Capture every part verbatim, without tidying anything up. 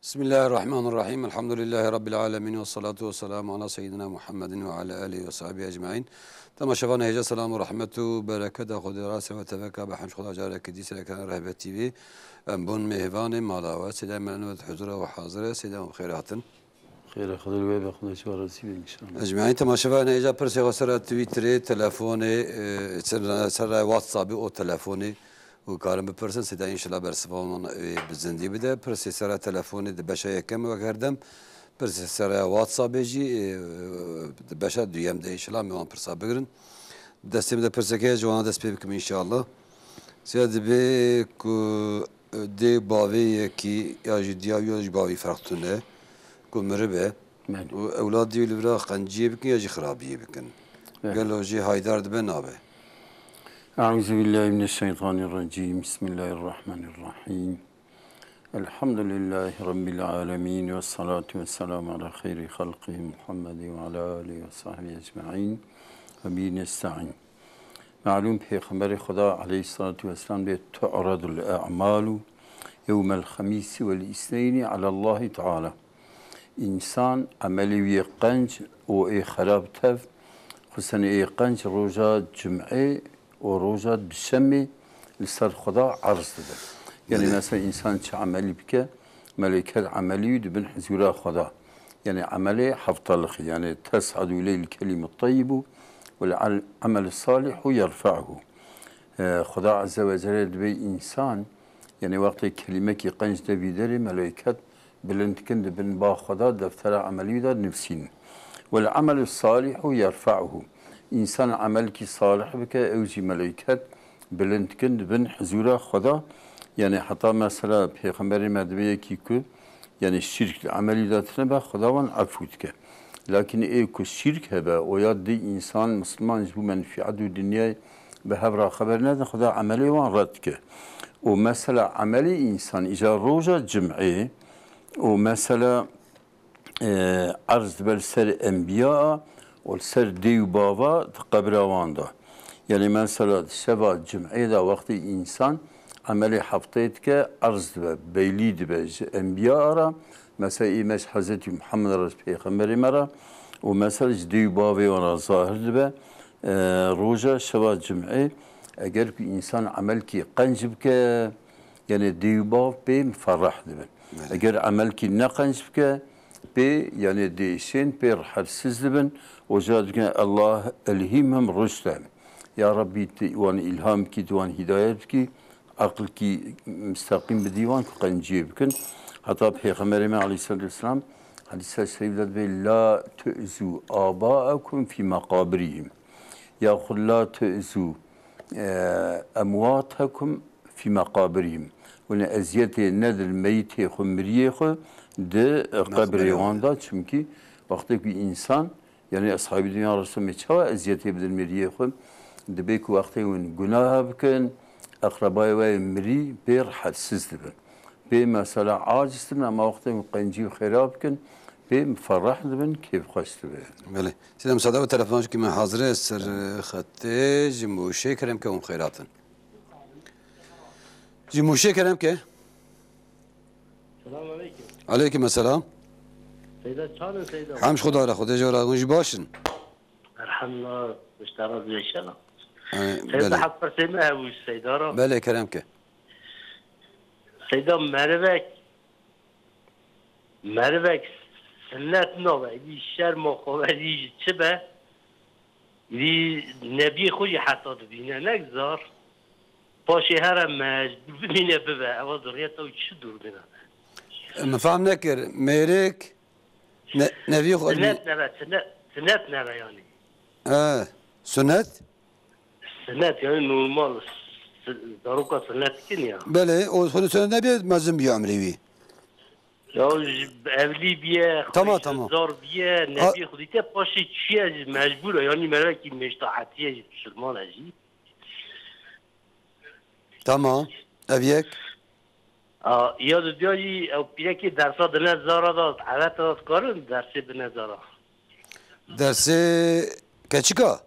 Bismillahirrahmanirrahim. Elhamdülillahi Rabbil alemin. Ve salatu ve selamu ala seyyidina Muhammedin ve ala alihi ve sahbihi ecmain. Temaşevanê hêja, selam û rehmet û bereketa Xwedê rase ve teveka be hemş Xweda carekî dî sereke Rehbet T V. Em bûn mêvanê mala we. Seyda Melen ve huzura we hazir e. Seyda, em xêr hatin. Xêra Xwedê li we be, Xwedê ji we razî be înşallah. Ecmaîn, temaşevanê hêja, pirsê xwe sera Twitterê, telefonê, e, ser, ser WhatsAppê û telefonê û karin bipirsin, seyda înşallah bersiva wan, e, bi zindî bide. Pirsê sera telefonê di beşa yekem wek her dem, pirsê sera WhatsAppê jî, e, di beşa duyem de înşallah em ê wan pirsa bigirin. Destê min de pirsek heye, ji wana dest pê bikim înşallah. Seyda, dibê ku dê bavê yekî ya jî diya wî ya jî bavî ferq tune ku miribe Belê. û ewladê wî li vira qenciyê bikin ya jî xirabiyê bikin. Belê. Gelo jê haydar dibe, nabe? Eûzubillahimineşşeytanirracîm. Bismillahirrahmanirrahîm. Elhamdülillahi Rabbil alemin ve salatu ve selamu ala xeyrî xelqî Muhammedin ve ala alihi ve sahbihi ecmaîn ve bihi nestaîn. Malûm, Pêxemberê Xweda aleyhissalatu vesselam bê tu'radul a'malu yewmel xemîsi vel îsneyni alallahi teala. Însan emelê wî yê qenc û ê xerab tev, xusen ê qenc roja cum'ê û roja duşemê li ser Xweda erz dibe. Yanî Belê. mesela însan çi emelî bike, melêket emelî wî dibin hizûra Xweda. Yanî emelê heftalixî, yanî tes'adu ileyhil kelimut teyyibu vel al-, amelu salihu yerfa'uhu. E, Xweda Azze ve Celle dibê însan, yanî wextê kelîmekî qenc de vî derê, melêket bilind dikin, dibin ba Xweda, deftera emelî wî de nivsîn. Vel amelu salihu yerfa'uhu. Însan emelkî salih bike, ew jî melêket bilind dikin, dibin hizûra Xweda. Yanî heta mesela Pêxemberê me dibê yekî ku, yanî şirk di emelî de tine be, Xweda wan efû dike. Lakin ê ku şirk hebe, o ya di însan, misilman ji bo menfîet û dinyayê bi hev re xeber nedin, Xweda emelê wan red dike. Û mesela emelê însan îcar roja cum'ê û mesela, e, erz dibe li ser enbiya û li ser dê û bava di qebra wan de. Yanî mesela di şeva cum'ê de wextê însan emelê hefteyê dike, erz dibe, beylî dibe ji enbiya re, mesela ê me ji Hezretî Muhammed re, ji Pêxemberê me re û mesela ji dê û bavê wan re zahir dibe. E, roja şeva cum'ê eger ku însan emelkî qenc bike, yanî dê û bav pê miferreh dibin. Belê. Eger emelkî ne qenc bike, pê, yanî diêşên, pê rehetsiz dibin. Oca dikin, Allah elhimhum rüşde. Ya Rabbî, tu wan îlham bikî, tu wan hîdayet bikî, aqilkî misteqîm bidî wan ku qenciyê bikin. Heta Pêxemberê me aleyhissalatu vesselam hedîsa şerîf de dibê, "La tu'zu aba'akum fî meqabirihim." Yaxud "La tu'zu, e, emwatakum fî meqabirihim." Hûn eziyetê nedin meyitê xwe, miriyê xwe di qebrê wan de, çimkî wextê ku însan, yanî eshabî din ya Resûlê çawa eziyetê bidin miriyê xwe? Dibê ku wextê hûn gunaha bikin, eqrebayê we yê mirî pê rehetsiz dibin. Pê mesela aciz dibin, ama wextê hûn qencî û xêra bikin, pê miferreh dibin, kêfxweş dibin. Belê. Seyda, misade be, telefonekî me hazir e ser, e, xetê, ji Mûşê, kerem ke hûn xêr hatin. Ji Mûşê kerem ke. Selam aleyküm. Aleyküm selam. Seyda, çanin Seyda? Hemş Xweda re, Xwedê ji we razî, hûn jî baş in. Elhamdulillah, ji te re dû inşallah. E, Seyda, belê. Heft pirsê me hebû ji Seyda re. Belê, kerem ke. Seyda, merivek, merivek sinnet nabe, îdî şerma xwe vedî ji çi be? Îdî nebiyê xwe jî heta dibîne, nek zar. Paşê here mecbûr bimîne bibe. Ewa zurriyeta wî çi dûr bîne? Min fam nekir. Mêrik ne-, nevî xwe dibî- Sinet nebe, sinet, sinet nebe yanî. He, sunet? Sinet yanî normal. Si-, zaroka sinet dikin ya. Belê, o xwe sunet nebiye mezin biye emrê wî. Ya ji evlî biye, Tamam, xwîş tamam. zor biye, A- nebî xwedî te paşê çiye jî mecbûr e. Yanî mervekî mêştahetiye jî, musulman e jî. Tamam. Ev yek. A, ya didiya jî ew pîrekê dersa dine zara da, evete da dikarin dersê bine zara. Dersê keçika?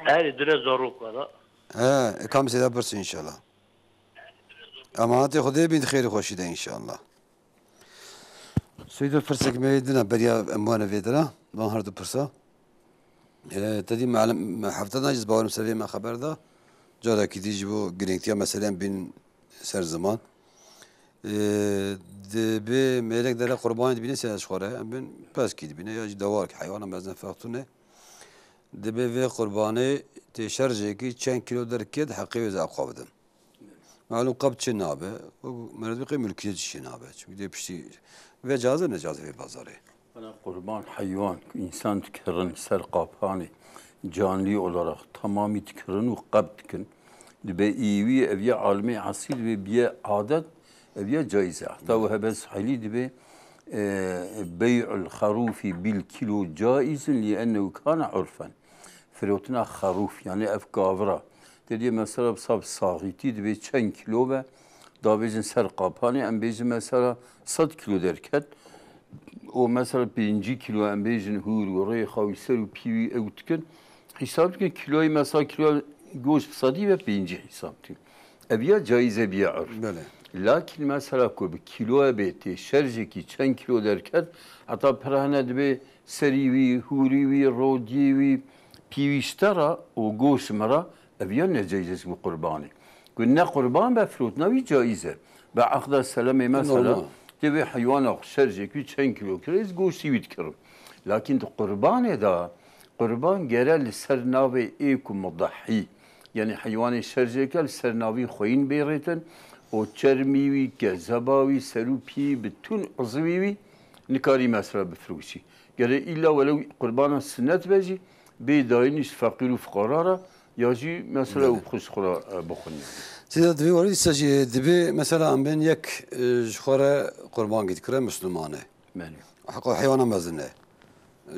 Erê, dine zaroka da. He, e, kam seyda birsin inşallah. Emanetê Xwedê bin xêr û xweşî de inşallah. Pêk pirsek me dina beriya em wane vê dira, van her du pirsa. E, te dî melim, me hefta da jî bawerim ser vê me xeber da. Carekî dî ji bo girîngtiya meseleyan bin ser ziman. E, Dibê mêrek dere qurbanê dibîne sê ji xwe re, em bin peskî dibîne ya jî dewarkî heywana mezin ferq tune. Dibê vê qurbanê tê şerjekî çend kîlo derket heqê wê ze eqwa bidin. Malum qeb çi nabe, merdî qey mülkiyet çi nabe. Çünkü dê piştî vê cazê ne cazê vê bazarê. Ana qurban heywan, insan dikirin ser qapanê, canlî olarak tamamî dikirin û qeb dikin. Dibe îwî ev ya alimê esî dibe biye adet, ev ya caiz e. Heta we hebes helî dibe, e, bey'ul xerûfî bil kîlo caizin li ennehu kane urfen. Firotina xerûf, yani ev gavira. Te diye mesela sab saxîtî dibe çend kîlo be, da bêjin ser qapanê, em bêjin mesela sed kîlo derket. O mesela pêncî kîlo em bêjin hûr û rêxa û ser û pî wî ew dikin. Hîsab dikin kîloyê mesela kîloya goşt bi sedî ve pêncî hîsab dikin. Ev ya caiz e biya urf. Belê. Lakin mesela ku bi kîloya bê tê şerjekî çend kîlo derket, heta pir hene dibe serî wî, hûrî wî, rodiyê wî, pî wî ji te re û goşt ji min re, ev ya ne caiz e ji bo qurbanê. Ku ne qurban be, firotina wî caiz e. Bi aqda selemê mesela, normal, tê vê heywana xwe şerjek wî çend kîlo kir, ez goştî wî dikirim. Lakin di qurbanê de, qurban gere li ser navê ê ku mudahî, yani heywanê şerjeke li ser navî xweyîn bê rêtin û çermî wî, kezeba wî, ser û pî, bütün uzivî wî nikarî mesela bifiroşî. Gere îlla welew qurbana sinnet be jî, bê dayîn ji feqîr û fuqara re ya jî mesela, belê, û xwe ji xwe re, e, bixwin. Seyda, divê warî dîsa jî dibê mesela em bên yek, e, ji xwe re qurban gît kire Müslüman e. Belê. Heqa heywana mezin e.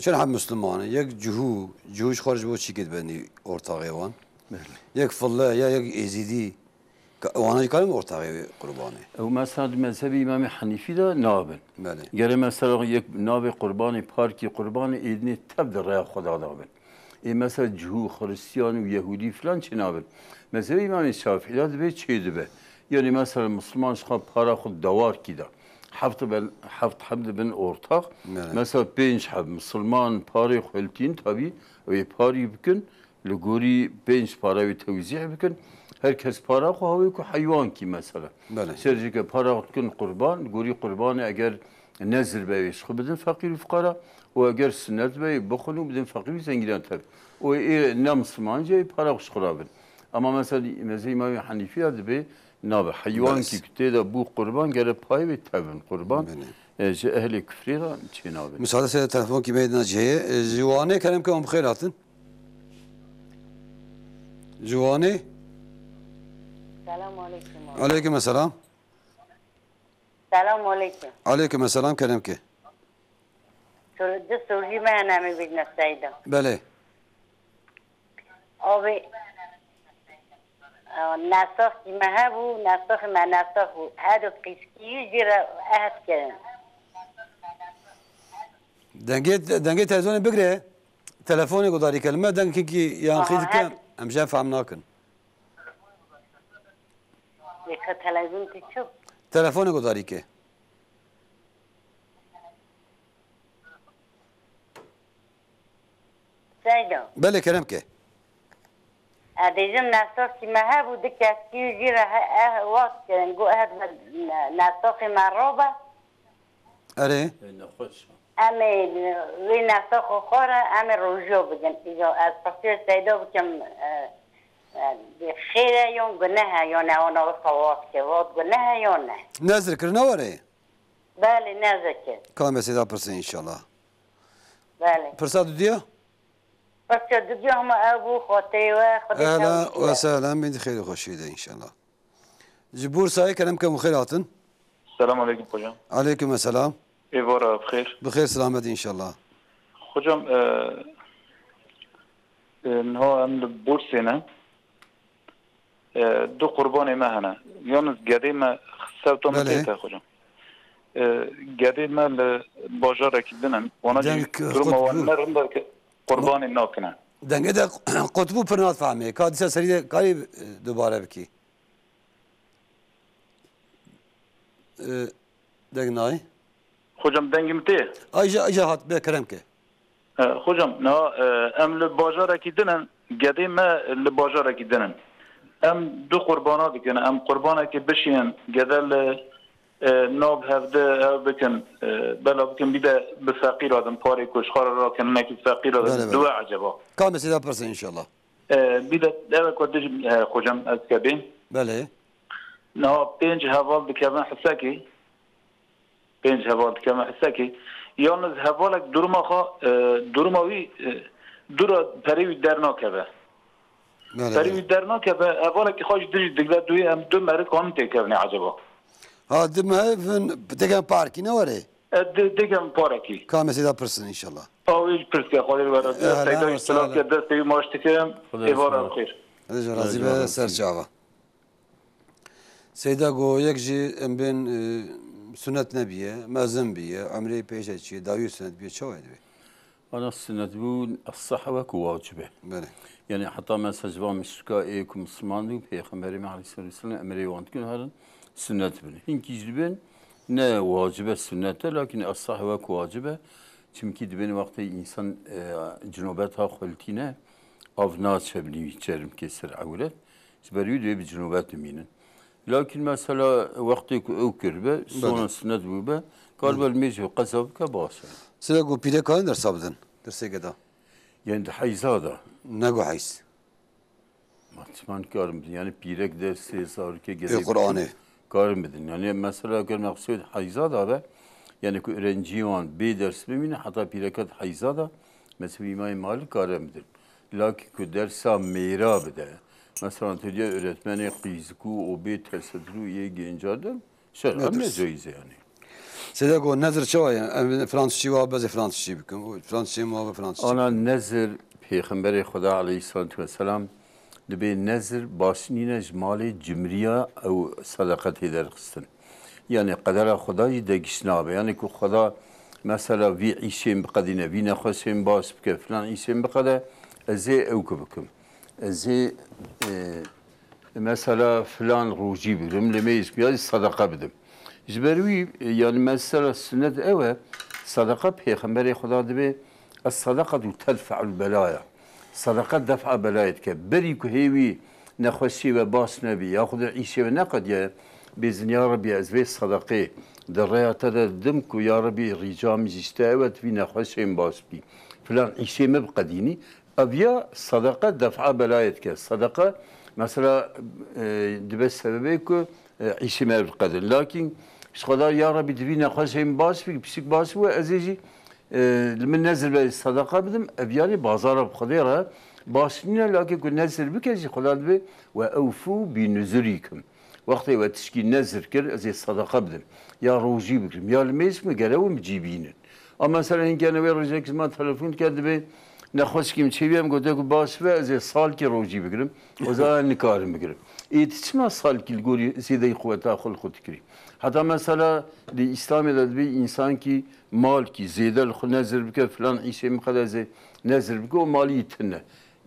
Çend heb Müslüman e? Yek cihû, cihû ji xwe re ji bo çîkê dibenî ortaxê wan. Belê. Yek fille ya yek êzîdî. Ka-, wana jî karin ortaxê wê qurbanê? Ew mesela di mezhebê Îmamê Henîfî de nabin. Belê. Gere mesela yek navê qurbanê, parkî qurbanê êdinê tev di rêya Xweda de bin. Ê mesela cihû, xiristiyan û yehûdî filan çê nabin. Mezhebê Îmamê Şafîî de dibê çê dibe. Yanî mesela Misliman ji xwe para xwe dewar kî de. Heft ben, heft heb dibin ortax. Belê. Mesela pênc heb Misliman parê xwe hiltîn tabî, ew ê parî bikin. Li gorî pênc para wê tewzîh bikin. Her kes para xwe hawê ku heywankî mesela. Belê. Şerjeke para xwe dikin qurban, li gorî qurbanê eger nezir be wê ji xwe bidin feqîr û fuqara û eger sinet be wê bixwin û bidin feqîr û zengînan tev. Û ê ne Misliman jî ê para xwe ji xwe rabin. Ama mesela mezhebê Îmamê Henîfî ya dibê nabe. Heywankî, belê, ku tê de bû qurban gere payê wê tevin qurban. Belê. E, ji ehlê kufrê re çê nabe. Müsaade seyda telefonkî me dina cihê. E, ji Wanê kerem ke hûn bi xêr hatin. Ji Wanê. Selam aleyküm abi. Aleyküm selam. Selam aleyküm. Aleyküm selam, kerem ke. Sor-, du sorjî me hene, em ê bêjine Seyda. Belê. Abi, e, nesaxî me hebû, nesaxê me nesax bû. Her du qîskî jî re ehd kirin. Dengê, dengê televizyonê bigire. Telefonê gudarî ke li me dengkî yan, aha, xî dike, her em jê fehm nakin. Yeka televîzyon tê çi? Telefonê gudarî ke. Seyda. Belê, kerem ke. Ez dêjim nesaxî me hebû, du keskî jî re he-, eh, wat kirin, got, eh, ne-, nesaxê me robe. Erê. Wê nexweş. Em ê wê nesaxê xwe re em ê rojiyo bigin. Îja ez pirsiyê Seyda bikim, e, e, xêr e yon guneh e, yon e ona wisa wat ke, wat guneh e yon ne? Nezir kirine were? Belê, nezir kir. Ka em ê Seyda pirsin înşallah. Belê. Pirsa dudiya? Pirsa dudiya hema ew bû, xwatê we, Xwedê. Ehlen we sehlen, bîn di xêr û xweşiyê de înşallah. Ji Bursayê kerem ke hûn xêr hatin. Selam aleyküm hocam. Aleyküm selam. Êvara bi xêr. Bi xêr selamet înşallah. Hocam, e, e, niha em li Bursê ne. E, du qurbanê me hene. Yalnız gedê me sewta min, belê, tête hocam. E, gedê me li bajarekî din in. Wana jî duruma wan ne rind e, qurbanê nakine. Dengê de qut bû, pir nat fehmê. Ka dîsa serî de karî, e, dubare bikî. E, deng nayê. Hocam, dengê min tê? Ay, îja, îja hat, be kerem ke. E, hocam, na, e, em li bajarekî din in, gedê me li bajarekî din in. Em du qurbana dikin, em qurbanekê bişînin, gede li, e, nav hevdi hev bikin, e, bela bikin, bî de bi feqîra din, parê ku ji xwe re rakin, hinekî feqîra din, Belê, belê. Diwe eceba. Ka mesîda pirsin înşallah. E, bî de ev ku dijî, e, hocam, ez kebî. Belê. Niha pênc heval dikevin Hisekê. Pênc heval dikevin Hisekê. Yalnız hevalek duruma xwe, e, duruma wî, e, dûra perê wî dernakeve. Belê, Perê belê. Wî dernakeve, hevalekî xwe ji dijî Digle duyê em du meri kanin têkevnê eceba? Ha, di mehevin dikevin parkî ne were? E, di-, dikevin parekî. Ka mesîda pirsin înşallah. Aw, wî ji pirske xwe dê were. Ehlen Seyda ve sehlen. Îştirak ke destê wî maç dikim. Xwedê Êvara razî xêr. Xwedê ji razî be, ser çava. Seyda got, yek jî em bên, e, sunet nebiye, mezin biye, emrê pêşe çiye, dawiyê sunet biye, çawa dibe? Ana sunet bû, esah wek wacib e. Belê. Yani heta mesela ji van müşrika ê ku Müslüman bû, Peyxamberê me aleyhissalatu vesselam emrê wan dikin herin sunet bin. Hinkî jî dibên ne wacib e, sunet e, lakin esah wek wacib e. Çimkî dibên wextê însan, e, cinobet ha xweltîne, av naçe binî çermkê ser ewret. Ji ber wî dê bi cinobet bimînin. Lakin mesela wextê ku ew kiribe, sona Belê. Sunet bûbe, karibe Belê. Li mêj ve qeza bike baş e. Sira ku pîrek karin dersa bidin, dersê geda? Yani di heyza da. Ne ku heyz. Ma çima nikarin bidin? Yani pîrek dersê zarokê Ê gedê Qur'anê. Karin bidin. Yani mesela eger mexsûd heyza da be, yani ku öğrenciye wan bê ders bimîne, heta pîreke di heyza da, mesela Îmamê Malik karin bidin. Lakin ku dersa mêra bide, mesela tu diye öğretmenê qîzikû û bê tesedru yê genca de, şer Ne em ne dirs? Caiz e yani. Seyda got, nezir çawa ye? Em filan tiştî wa bezê filan tiştî bikim. Filan tiştî ma be filan tiştî Ana bikim. Nezir, Pêxemberê Xweda aleyhissalatu vesselam dibê nezir baş nîne ji malê cimriya ew sedeqe tê derxistin. Yani qedera Xweda jî degiş nabe. Yani ku Xweda mesela vî îşên biqedîne, vî nexweşên baş bike, filan îşên biqede, ez ê ew ku bikim. Ez ê, e, mesela filan rojî bigirim, li mêj ya jî sedeqe bidim. Ji ber wî, e, yani mesela sunnet ew e, sedeqe Pêxemberê Xweda dibê, "Es-sedeqetu tedfe'ul belaya." Sedeqe def'a belayê dike. Berî ku hêvî nexweşiyê we baş nebî, yaxud wî îşê we neqediyaye, bêzin, "Ya Rebî, ez vê sedeqê di rêya te de didim ku ya Rebî rîca min jî ji te ew e, tu vî nexweşê min baş bikî. Filan îşê min biqedînî." Ev ya sedeqe def'a belayê dike. Sedeqe, mesela, e, dibe sebebê ku, e, îşê me biqedin. Lakin ji Xweda, "Ya Rebî, divî nexweşê min baş bî, pişik baş bû, ez ê jî, e, li min nezir be sedeqe bidim." Ev yanî bazara bi Xwedê re baş nîne, lakin ku nezir bike jî Xweda dibê, "Ve ewfû bi nuzurîkum." Wextê we tişkî nezir kir, ez ê sedeqe bidim. Ya rojî bigirim, ya li mêj min gere win bi cî bînin. A mesela hinkene wê rojek ji me telefon dike, dibê, "Nexweşikî min çêbî ye, min gote ku baş be, ez ê salkî rojî bigirim." O zaman nikarim bigirim. Ê tu çima salkî li gorî zêdeyî quweta xwe li xwe dikirî? Heta mesela di Îslamê de dibê însankî malkî zêde li xwe nezir bike, filan îşê min qede ez ê nezir bike, o malî tune.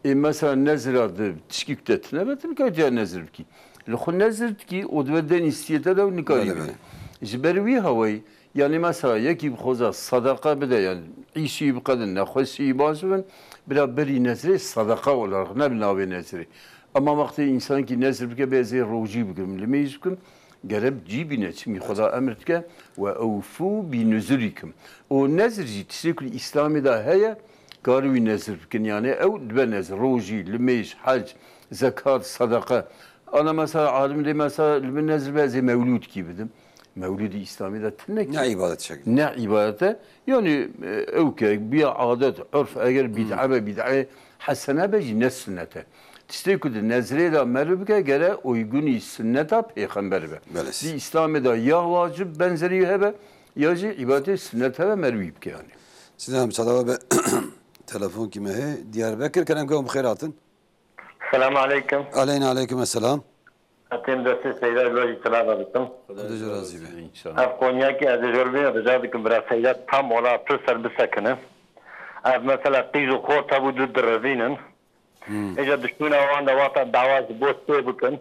Ê, mesela nezira di tişkî ku te tine be, tu nikarî tiya nezir bikî. Li xwe nezir dikî, o dibe denî stiyê te de û nikarî Belê, bikî. Belê. Ji ber wî hawayî, yani mesela yekî bixwaza sedeqe bide, yani îşî biqedin, nexweşî baş bibin, bila berî nezirê sedeqe olarak, ne bi navê nezirê. Ama wextê însankî nezir bike, bê ez ê rojî bigirim, li mêj bikim, gere bi cî bîne, çimkî Xweda emir dike, "Ve ewfû bi nuzurîkum." O nezir jî tiştê ku li Îslamê de heye, Karî wî nezir bikin, yani ew dibe nezir, rojî, limêj, hec, zekat, sedeqe. Ana mesela alim dê mesela li min nezir be ez ê mewlûdkî bidim. Mewlûdî Îslamê de tune ki. Ne îbadet şekli. Ne îbadete. Yani, e, ew ke biya adet, urf, eger bid'e be, bid'e hesene be jî ne sunnete. Tiştê ku di nezrê de meriv bike gere uygunî sunneta pêxember be. Belê. Di Îslamê de ya wacib benzerî hebe ya jî îbadetê sunnet hebe merivî bike yani. Sinem, çadawa be telefonkî me hê. Diyarbekir, kerem ke hûn bi xêr hatin. Selamu aleykum. Aleyna aleykum esselam. Hatêm destê Seyda Gulajî Tilava dikim. Xwedê ji razî be. Ev Konyakî ez ê jor bînim, rica dikim bira Seyda tam ola pir ser bisekine. Ev mesela qîz û xort hebû du direvînin. Hmm. Îja dişmîna wan de wata dawa ji bo çê bikin.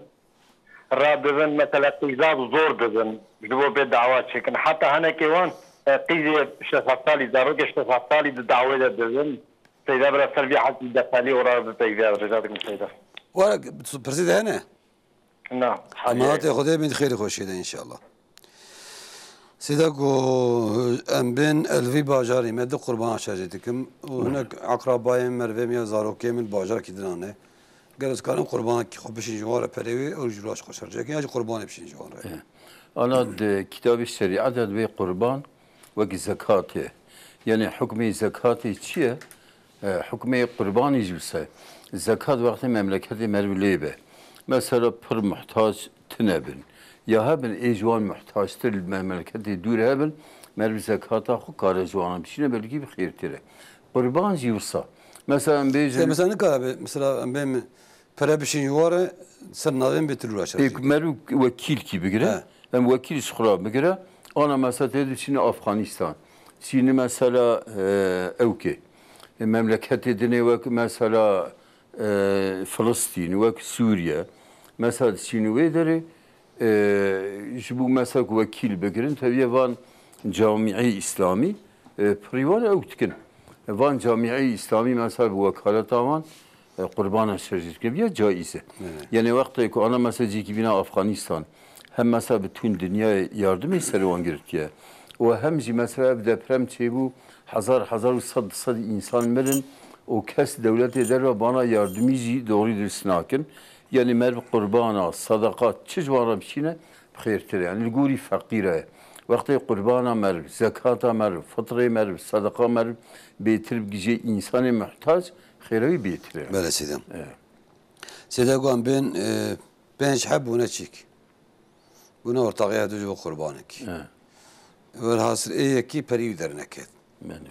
Radibin, mesela qîza bi zor dibin, ji bo bê dawa çêkin. Heta hinekê wan Qîzê şeş heftalî, zarokê şeş heftalî di dawê de dibin. Seyda bira ser vî hezî deqelî ora bi peyvê ez rica dikim Seyda. Were pirsî de hene? Na, Emanetê Xwedê bin xêrî xweşî de înşallah. Seyda ku em bên el vî bajarî me di qurbana şerjê dikim û hinek akrabayên mervê min ya zarokê min bajarekî din ne. Gel ez karim qurbanekî xwe bişîn ji wan re perê wê ew ji roj xwe şerjê ya jî qurbanê bişîn ji wan re. Ana di kitabê şerîet de divê qurban wek zekat e. Yanî hukmê zekatê çi ye? E, hukmê qurbanî jî wisa ye. Zekat wextê memleketê meriv lê be. Mesela pir muhtac tine bin. Ya hebin ê ji wan muhtactir li memleketê dûr hebin, meriv zekata xwe kare ji wan bişîne, belkî bi xêrtir e. Qurban jî wisa. Mesela em bêjin. Te mesela nikare be, mesela em bêm pere bişîn ji wan re ser navên bêtir û raşer. Ê ku meriv wekîlkî bigire, He. em wekîl ji xwe re bigire, ana mesela tê diçîne Afxanistan. Çîne mesela, e, ewkê. E, memleketê dinê wek mesela, e, Filistîn, wek Sûriye. Mesela diçîne wê derê, e, ji bo mesela ku wekîl bigirin, teviye van camîê îslamî, e, pirî wan ew dikin. Van camîê îslamî mesela bi wekaleta wan, e, qurbana şerjê dikin. Ya caîz e. Evet. Yanî wextê ku ana mesela cîkî bîna Afxanistan, hem mesela bütün dinyayê yardimê ser wan girtiye û hem jî mesela ev deprem çêbû, hezar hezar û sed sed însan mirin û kes dewletê derve bana yardimî jî doğru dürüst nakin. Yanî meriv qurbana, sedeqa çi ji wan re bişîne, bi xêrtir e. Yanî li gorî feqîra ye. Wextê qurbana meriv, zekata meriv, fitrê meriv, sedeqa meriv bêtir bigijê însanê muhtac, xêra wî bêtir e. Belê Seyda. Evet. Seyda ku em bên, e, pênc heb bûne çîk. Bûne ortaxê hev du ji bo qurbanekî. Evet. Welhasil ê yekî perî wî derneket. Belê.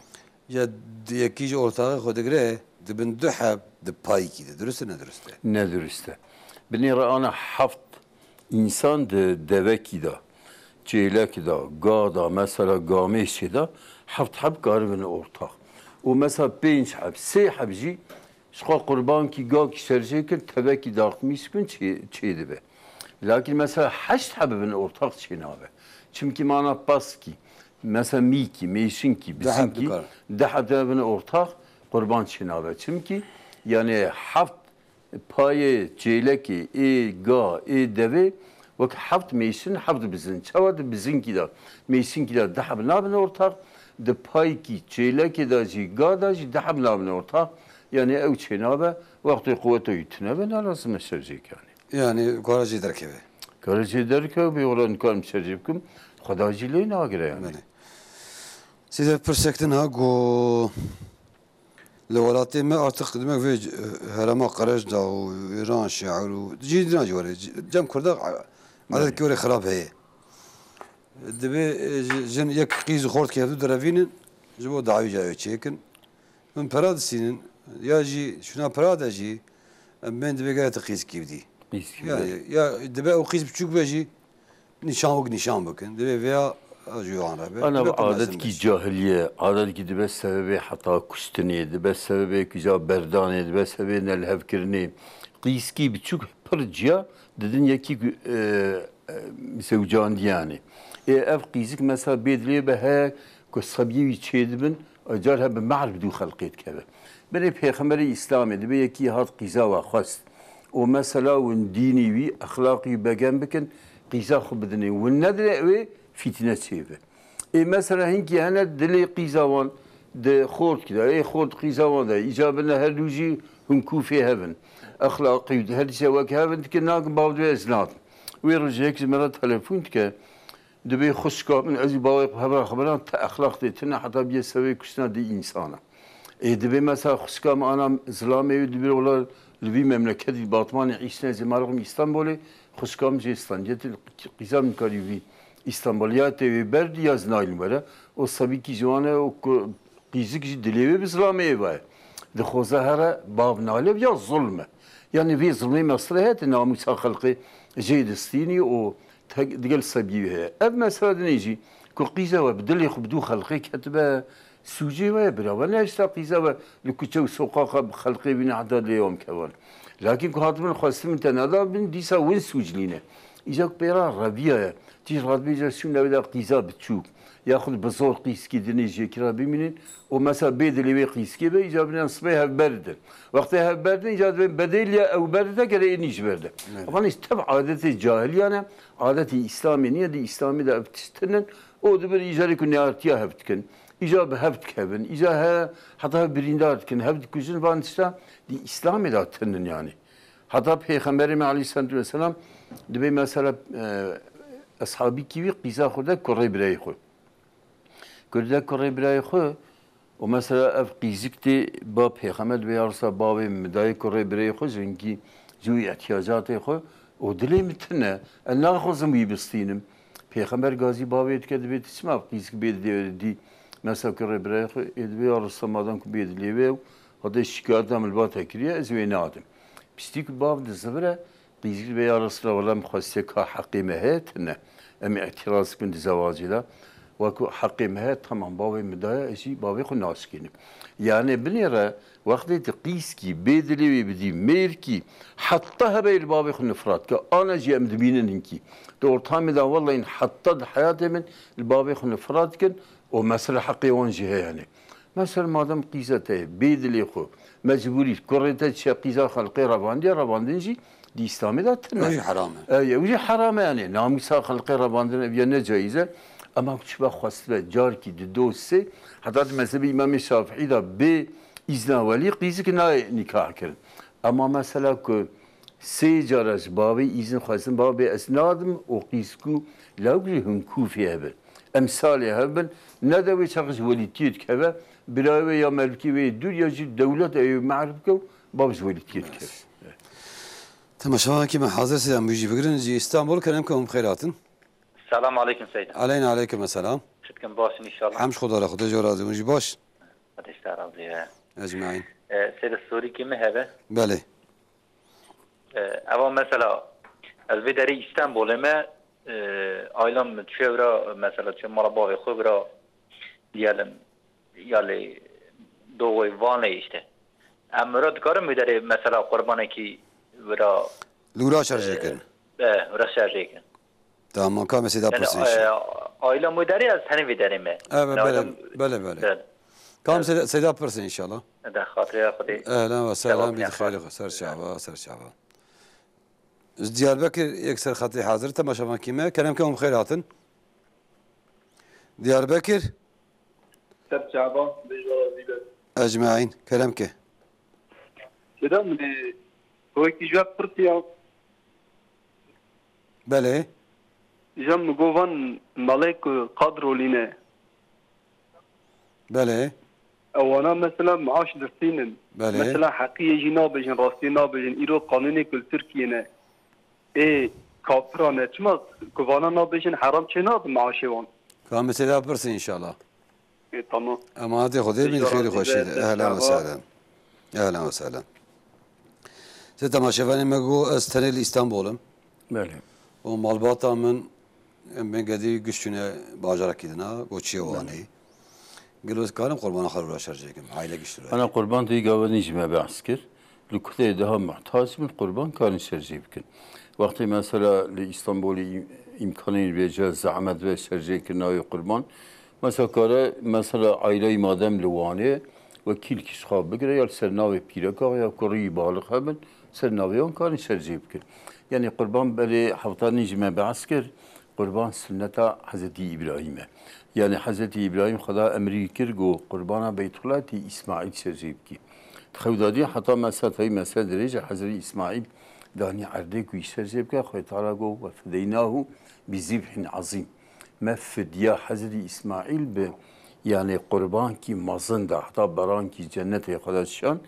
Ya di yekî ji ortaxê xwe digire, dibin du heb di payîkî de. Dirust e, ne dirust e? Ne dirust e. Binê re ana heft însan di devekî de, çêlek de, ga de, mesela gamêşê de heft heb karibin ortax. Û mesela pênc heb, sê heb jî ji xwe qurbankî gakî şerjê kir, tevekî daxmîs bin çê, çê dibe. Lakin mesela heşt heb bin ortax çê nabe. Çimkî mana paskî, mesela mîkî, mêşinkî, Deh heb bizinkî, dikar. deh heb de bin ortax qurban çê nabe. Çimkî yani heft payê çêlekê, ê ga, ê devê, wek heft mêşin, heft bizin. Çawa di bizinkî de, mêşinkî de deh heb nabin ortax, di paykî çêlekê de jî, ga de jî deh heb nabin ortax. Yani ew çênabe, wextê quweta wî tune be, ne lazim e şerjê kanê. Yani kare jê derkeve. Kare jê derkeve, bê wela nikarim şerjê bikim, Xweda jî lê nagire yani. Belê. Seyda pirsek din ha ku Li welatê me artık demek vê c-, herema Qerejda û Îran, Şiir û cî dîna jî were. C-, cem Kurda a-, Belê. adetki were xirab heye. Divê, e, ji-, jin yek qîz û xortkî hevdu direvînin, ji bo dawî cayê çêkin. Min pera disînin, ya jî şuna pera de jî, em bên divê gere tu qîzkî bidî. Qîzkî Ya, bidî. ya dibe ew qîz biçûk be jî, nîşan wek nîşan bikin. Divê vêya ji wan re be. Ana Divê bi tu mezin adetki bes. cahiliye, adetkî dibe sebebê heta kuştinê, dibe sebebê kuja berdanê, dibe sebebê nelhevkirinê. Qîzkî biçûk pir ciya didin yekî ku, e, e, zewcandiyanê. Ê ev qîzik mesela bê dilê be heye ku sebiyê wî çêdibin, car he bi me'rif dû xelqê dikeve. Binê Pêxemberê Îslamê dibe yekî hat qîza we xwest. Û mesela win dînî wî, exlaqî wî begem bikin, qîza xwe bidinê. Win nedire wê fîtne çêbe. Ê mesela hinkî hene dilê qîza wan di xortkî de, ê xort qîza wan de, îca bine her du jî hûn kûfê hev in. Exlaqî wî her tişe wek hev in dikin, nakin bav divê ez nadim. Wê rojê yek ji me re telefon dike. Dibê xwişka min, ez û bawê xwe hevra xwe biran, te exlaq tê tune heta bîye sevê kuştina dî însana. Ê, dibê mesela xwişka min ana zilamê wê dibê wela li vî memleketî Batmanê îştine zê marixim Îstanbulê, xwişka min jê stand. Yê qîza min karî vî Îstanbul ya tê wê berdî ya zinayîn were. O sebîkî ji wan e, o ku Qîzik jî dilê wê bi zilamê êva ye. Dixwaze here bav nale ya zulm e. Yanî vê zilmê mesreh e, namûsa xelkê jê distînî û tek digel sebî wê heye. Ev mesele dinê jî ku qîza we bi dilê xwe bi dû xelkê ketibe, sûcê we ye, bira we nehişta qîza we li kuçe û soqaxa bi xelkê bîne heta lê wan kevan. Lakin ku hatibin xwestin min te neda bin, dîsa win sûclîne. Îca ku pêra reviya ye. Tî radibêje sûn ew da qîza biçûk. Yaxud bi zor qîskî dinê jêkira bimînin û mesela bê dilê wê qîskê be, îca biniyan sibê hev berdin. Wextê hev berdin, îca dibên bedêl ya ew berde, gerê ênî ji berde. Evet. Ama nîş tev adetê cahiliyan e, adetê Îslamê niye, di Îslamê de ev tişt tinin, û dibin îcarê ku neartiya hev dikin. Îca bi hev dikevin, îca he, heta hev birîndar dikin, hev dikujin, van tişta di Îslamê de tinin yani. Heta Pêxemberê me aleyhissalatu vesselam dibê mesela, e, eshabî kî wî qîza xwe de kurê birayê xwe. Kurde kurê birayê xwe û mesela ev qîzik tê ba Pêxember dibê ya Resulallah bavê min dayê kurê birayê xwe ji hinkî ji wî ihtiyacatê xwe û dilê min tune, ez naxwazim wî bistînim. Pêxember gazî bavê dike dibê tu çima qîzik bê dilê dî mesela kurê birayê xwe ê dibê ya Resulallah madem ku bê dilê wê û xwedê şikayeta min li ba te kiriye ez wê nadim. Piştî ku bav dizivire, Qîzgî be ya Resulallah, wela min xwestiye ka heqê me heye tune. Em ê îtiraz bikin di zewacê de. Wekî heqê me heye, tamam, bavê min daye, ez jî bavê xwe naşkînim. Yani binêre, wextê tu qîzkî bê dilê wê bidî, mêrkî, heta hebe li bavê xwe nifrat ke. Ana jî em dibînin hinkî. Di ortamê de wellahî heta di heyatê min li bavê xwe nifrat dikin û mesela heqê wan jî heye ne. Mesela madem qîza te ye, bê dilê xwe, mecbûrî, kurê te çiye qîza xelqê revandiye, revandin jî di Îslamê de tune. Ew jî heram e. Ew jî heram e, yani namûsa xelqê revandin ev ye ne caiz e. Ema ku çibe xwestibe, carkî di do sê, heta di mezhebê Îmamê Şafîî de bê îzna welî qîzik nayê nîkah kirin. Ema mesela ku sê cara ji bavê îzin xwestin, bavê ez nadim û qîzkû lewk jî hinkûfê hebin. Emsalê hebin, ne de wê çax ji welîtiyê dikeve, birayê wê ya melûkê wê yê dûr ya jî dewlet ew ê merf bike û bav ji welîtiyê dikeve. Temaşevanekî me hazir, sêdan bû jî bigirin. Ji Îstanbul, kerem ke hûn bi xêr hatin. Selam aleykum Seyda. Aleyna aleykum selam. Çi dikin, baş in inşallah. Hem ji Xweda re, Xwedê jê razî, hûn jî baş. Xwedê ji te razî be. Ecmaîn. E, Seyda, sorîkî min hebe. Belê. E, eva mesela, ez vê derê Îstanbulê me, e, aîlam çûye vira, mesela çûye mala bavê xwe vira, diyelim, ya lê doğoy Vanê işte. Em vira dikarin vê derê mesela qurbanekî vira, Li wira şerjê e, kirin. E, vira şerjê kirin. Tamam, ka me sêda Yani, pirsin e, inşallah. Aîla wê derê ez tenê vê derê me. Evet, Yani, belê, aîlam belê, belê. Evet. Ka me sêda, sêda pirsin inşallah. De xatirê Xwedê. Ehlen ve sehlen, bî xêrê xwe, ser çava, ser çava. Ji Diyarbekir yek ser xetê hazir, temaşevankî me. Kerem ke hûn bi xêr hatin. Diyarbekir. Ser çava, bê ji we razî be. Ecmaîn. Kerem ke. Sêda min ê wekî ji we pirsiya. Belê. Îja min got van malê ku kadrolî ne. Belê. Ewana mesela maaş distînin. Belê. Mesela heqiyê jî nabêjin, rastiyê nabêjin. Îro qanûnê ku li Tirkiyê ne. Ê kapira ne. Çima ku vana nabêjin heram çê nabe maaşê wan? Ka me sêda pirsin inşallah. E, tamam. Emanetê Xwedê bîn, xêr û xweşî de. Ehlen ve sehlen. Ehlen ve sehlen. Sê temaşevanê me got, ez tenê li Îstanbul im. Belê. Û malbata min, em bên gedî giş çûne bajarekî dina, got çiye Wanê. Gelo ez karim qurbana xwe ra şerjê kim, aile giş ra. Ana qurban tu gava nî ji me behs kir. Li kuteyê daha muhtac bin, qurban karin şerjê bikin. Wextê mesela li Îstanbulê îm-, îmkanê vêce zehmet ve şerjê kirina wê qurban. Mesela kare, mesela aîleyî madem li Wanê, wekîlkî ji xwe bigire, ya li ser navê pîreka ya kurî balix hebin, ser navê wan karin şerjê bikin. Yani qurban belê hewta nî ji me behs kir, qurban sunneta Hezretî Îbrahîm e. Yani Hezretî Îbrahîm Xweda emrî kir, got, qurbana Beytullah tê Îsmaîl şerjê bikî. Di xew de dî heta mesela tey mesela dirêj e, Hezretî Îsmaîl danî erdê ku şerjê bike, Xwedê Teala got, "Ve fedeynahu bi zibhin azîm." Me fidya Hezretî Îsmaîl bi, yani qurbankî mezin da, heta berankî cennetê Xweda şan.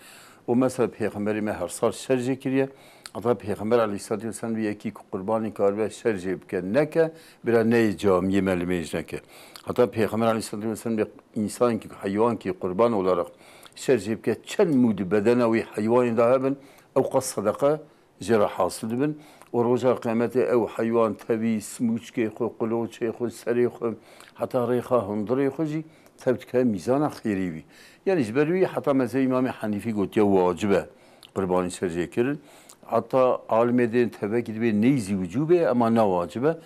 Û mesela Pêxemberê me her sal şerjê kiriye. Heta Pêxember aleyhissalatu vesselam vê yekî ku qurbanê karibe şerjê bike, neke, bira neyê camiyê me limêj neke. Heta Pêxember aleyhissalatu vesselam vê însankî, heywankî qurban olarak şerjê bike, çend mû di bedena wê heywanê de hebin, ew qas sedeqe jê re hasil dibin. Û roja qiyametê ew heywan tevî, smûçkê xwe, quloçê xwe, serê xwe, heta rêxa hundirê xwe jî tev dike mîzana xêrê wî. Yani ji ber wî heta mezhebê Îmamê Henîfî gotiye wacib e qurbanî şerjê kirin. Heta alimê dên tevekî dibê neyzî wicûbê, ema ne wacib e.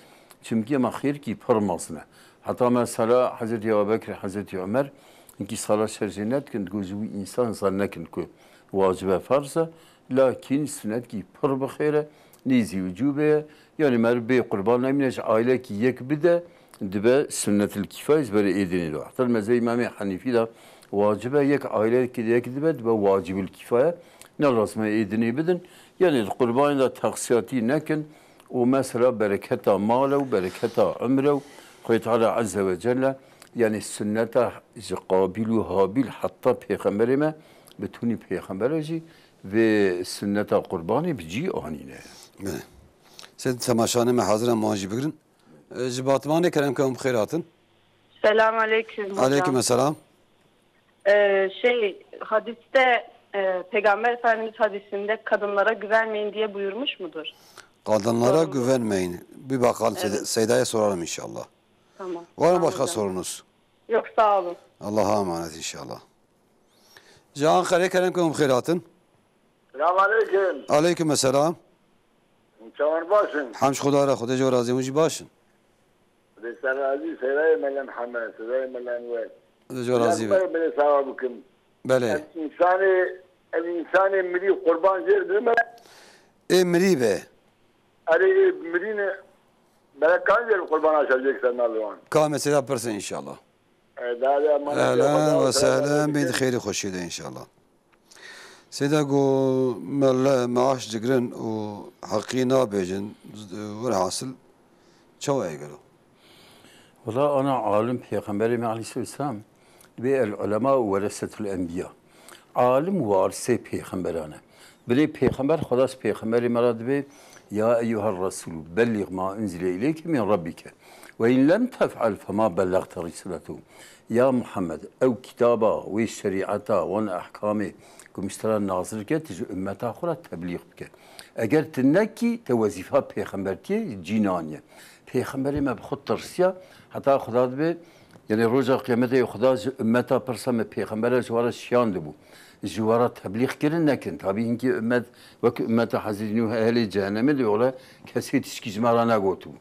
Çimkî ema xêrkî pir mezin e. Heta mesela Hezretî Ebubekir, Hezretî Omer, hinkî sala şer jê nedikin, digot ji wî însan zan nekin ku wacibe ferz e, lakîn sunetkî pir bi xêr e, nêzî wicûbê ye. Yanî meriv bê qurban nemîne, ji ailekî yek bide, dibe sunnetil kîfayê ji berê ê dinê de. Heta li mezhebê Îmamê Henîfî de wacibe, yek ailekî de yek dibe, dibe wacibul kîfaye. Ne lazim e ê dinê bidin. Yanî di qurbanê de teqsiyatî nekin û mesela bereketa mal e û bereketa umre û Xwedê Teala Azze ve Celle, yanî sunneta ji Qabîl û Habîl heta Pêxemberê me, bi tunî Pêxembere jî vê sunneta qurbanê bi cî anîne. Belê. Sê temaşanê me hazir in, wan jî bigirin. E, ji Batmanê kerem ke hûn bi xêr hatin. Selam aleyküm hocam. Aleyküm selam. Ee, şey, hadiste, e, Peygamber Efendimiz hadisinde kadınlara güvenmeyin diye buyurmuş mudur? Kadınlara Sorumlu. güvenmeyin. Bir bakalım, Seyda-, Evet. Seyda'ya soralım inşallah. Tamam. Var mı Tamam başka hocam. sorunuz? Yok, sağ olun. Allah'a emanet inşallah. Ji Ankara'ya kerem ke hûn bi xêr hatin. Selam aleyküm. Aleyküm selam. Çawan baş in. Hemd ji Xuda re, Xwedê ji we razî, hûn jî baş in. Xwedê ser razî, Seydayê Mela Mihemed, Seydayê Mela Enwer. Xwedê ji we razî be. Bere bere sawa bikim. Belê. Ev însanê, ev însanê mirî qurban jê dime. Ê mirî be. Erê ê mirî ne. Bere kan jê qurban aşa jê ser nal wan. Ka mesela pirse inşallah. E, daha da emanet Ehlen ve sehlen, bî di xêrî xweşî de inşallah. Seyda got, me li maaş digirin û heqî nabêjin, welhasil çawa ye gelo? Wela ana alim Pêxemberê me aleyhisselam dibê el ulema weresetul enbiya. Alim warisê pêxemberan e. Binê pêxember, Xweda ji pêxemberê me re dibê, ya eyyuhel resûlû bellîg ma unzile ileyke min rabbike. Ve in lem tef'el fema bellagte risaletehu. Ya Muhammed, ew kitaba, wê şerîeta, wan ehkamê ku min ji te re nazil kir, tu ji ummeta xwe re teblîx bike. Eger tu nekî, te wezîfa pêxembertiyê cî naniye. Pêxemberê me bi xwe tirsiya, heta Xuda dibe, yanî roja qiyametê Xuda ji ummeta pirsa me pêxembere ji we re şiyandibû. Ji we re teblîx kirin nekin. Tabî hinkî ummet, wek ummeta Hezretî Nûh ehlê cehennemê dibe, wele kesê tişkî ji me re negotibû.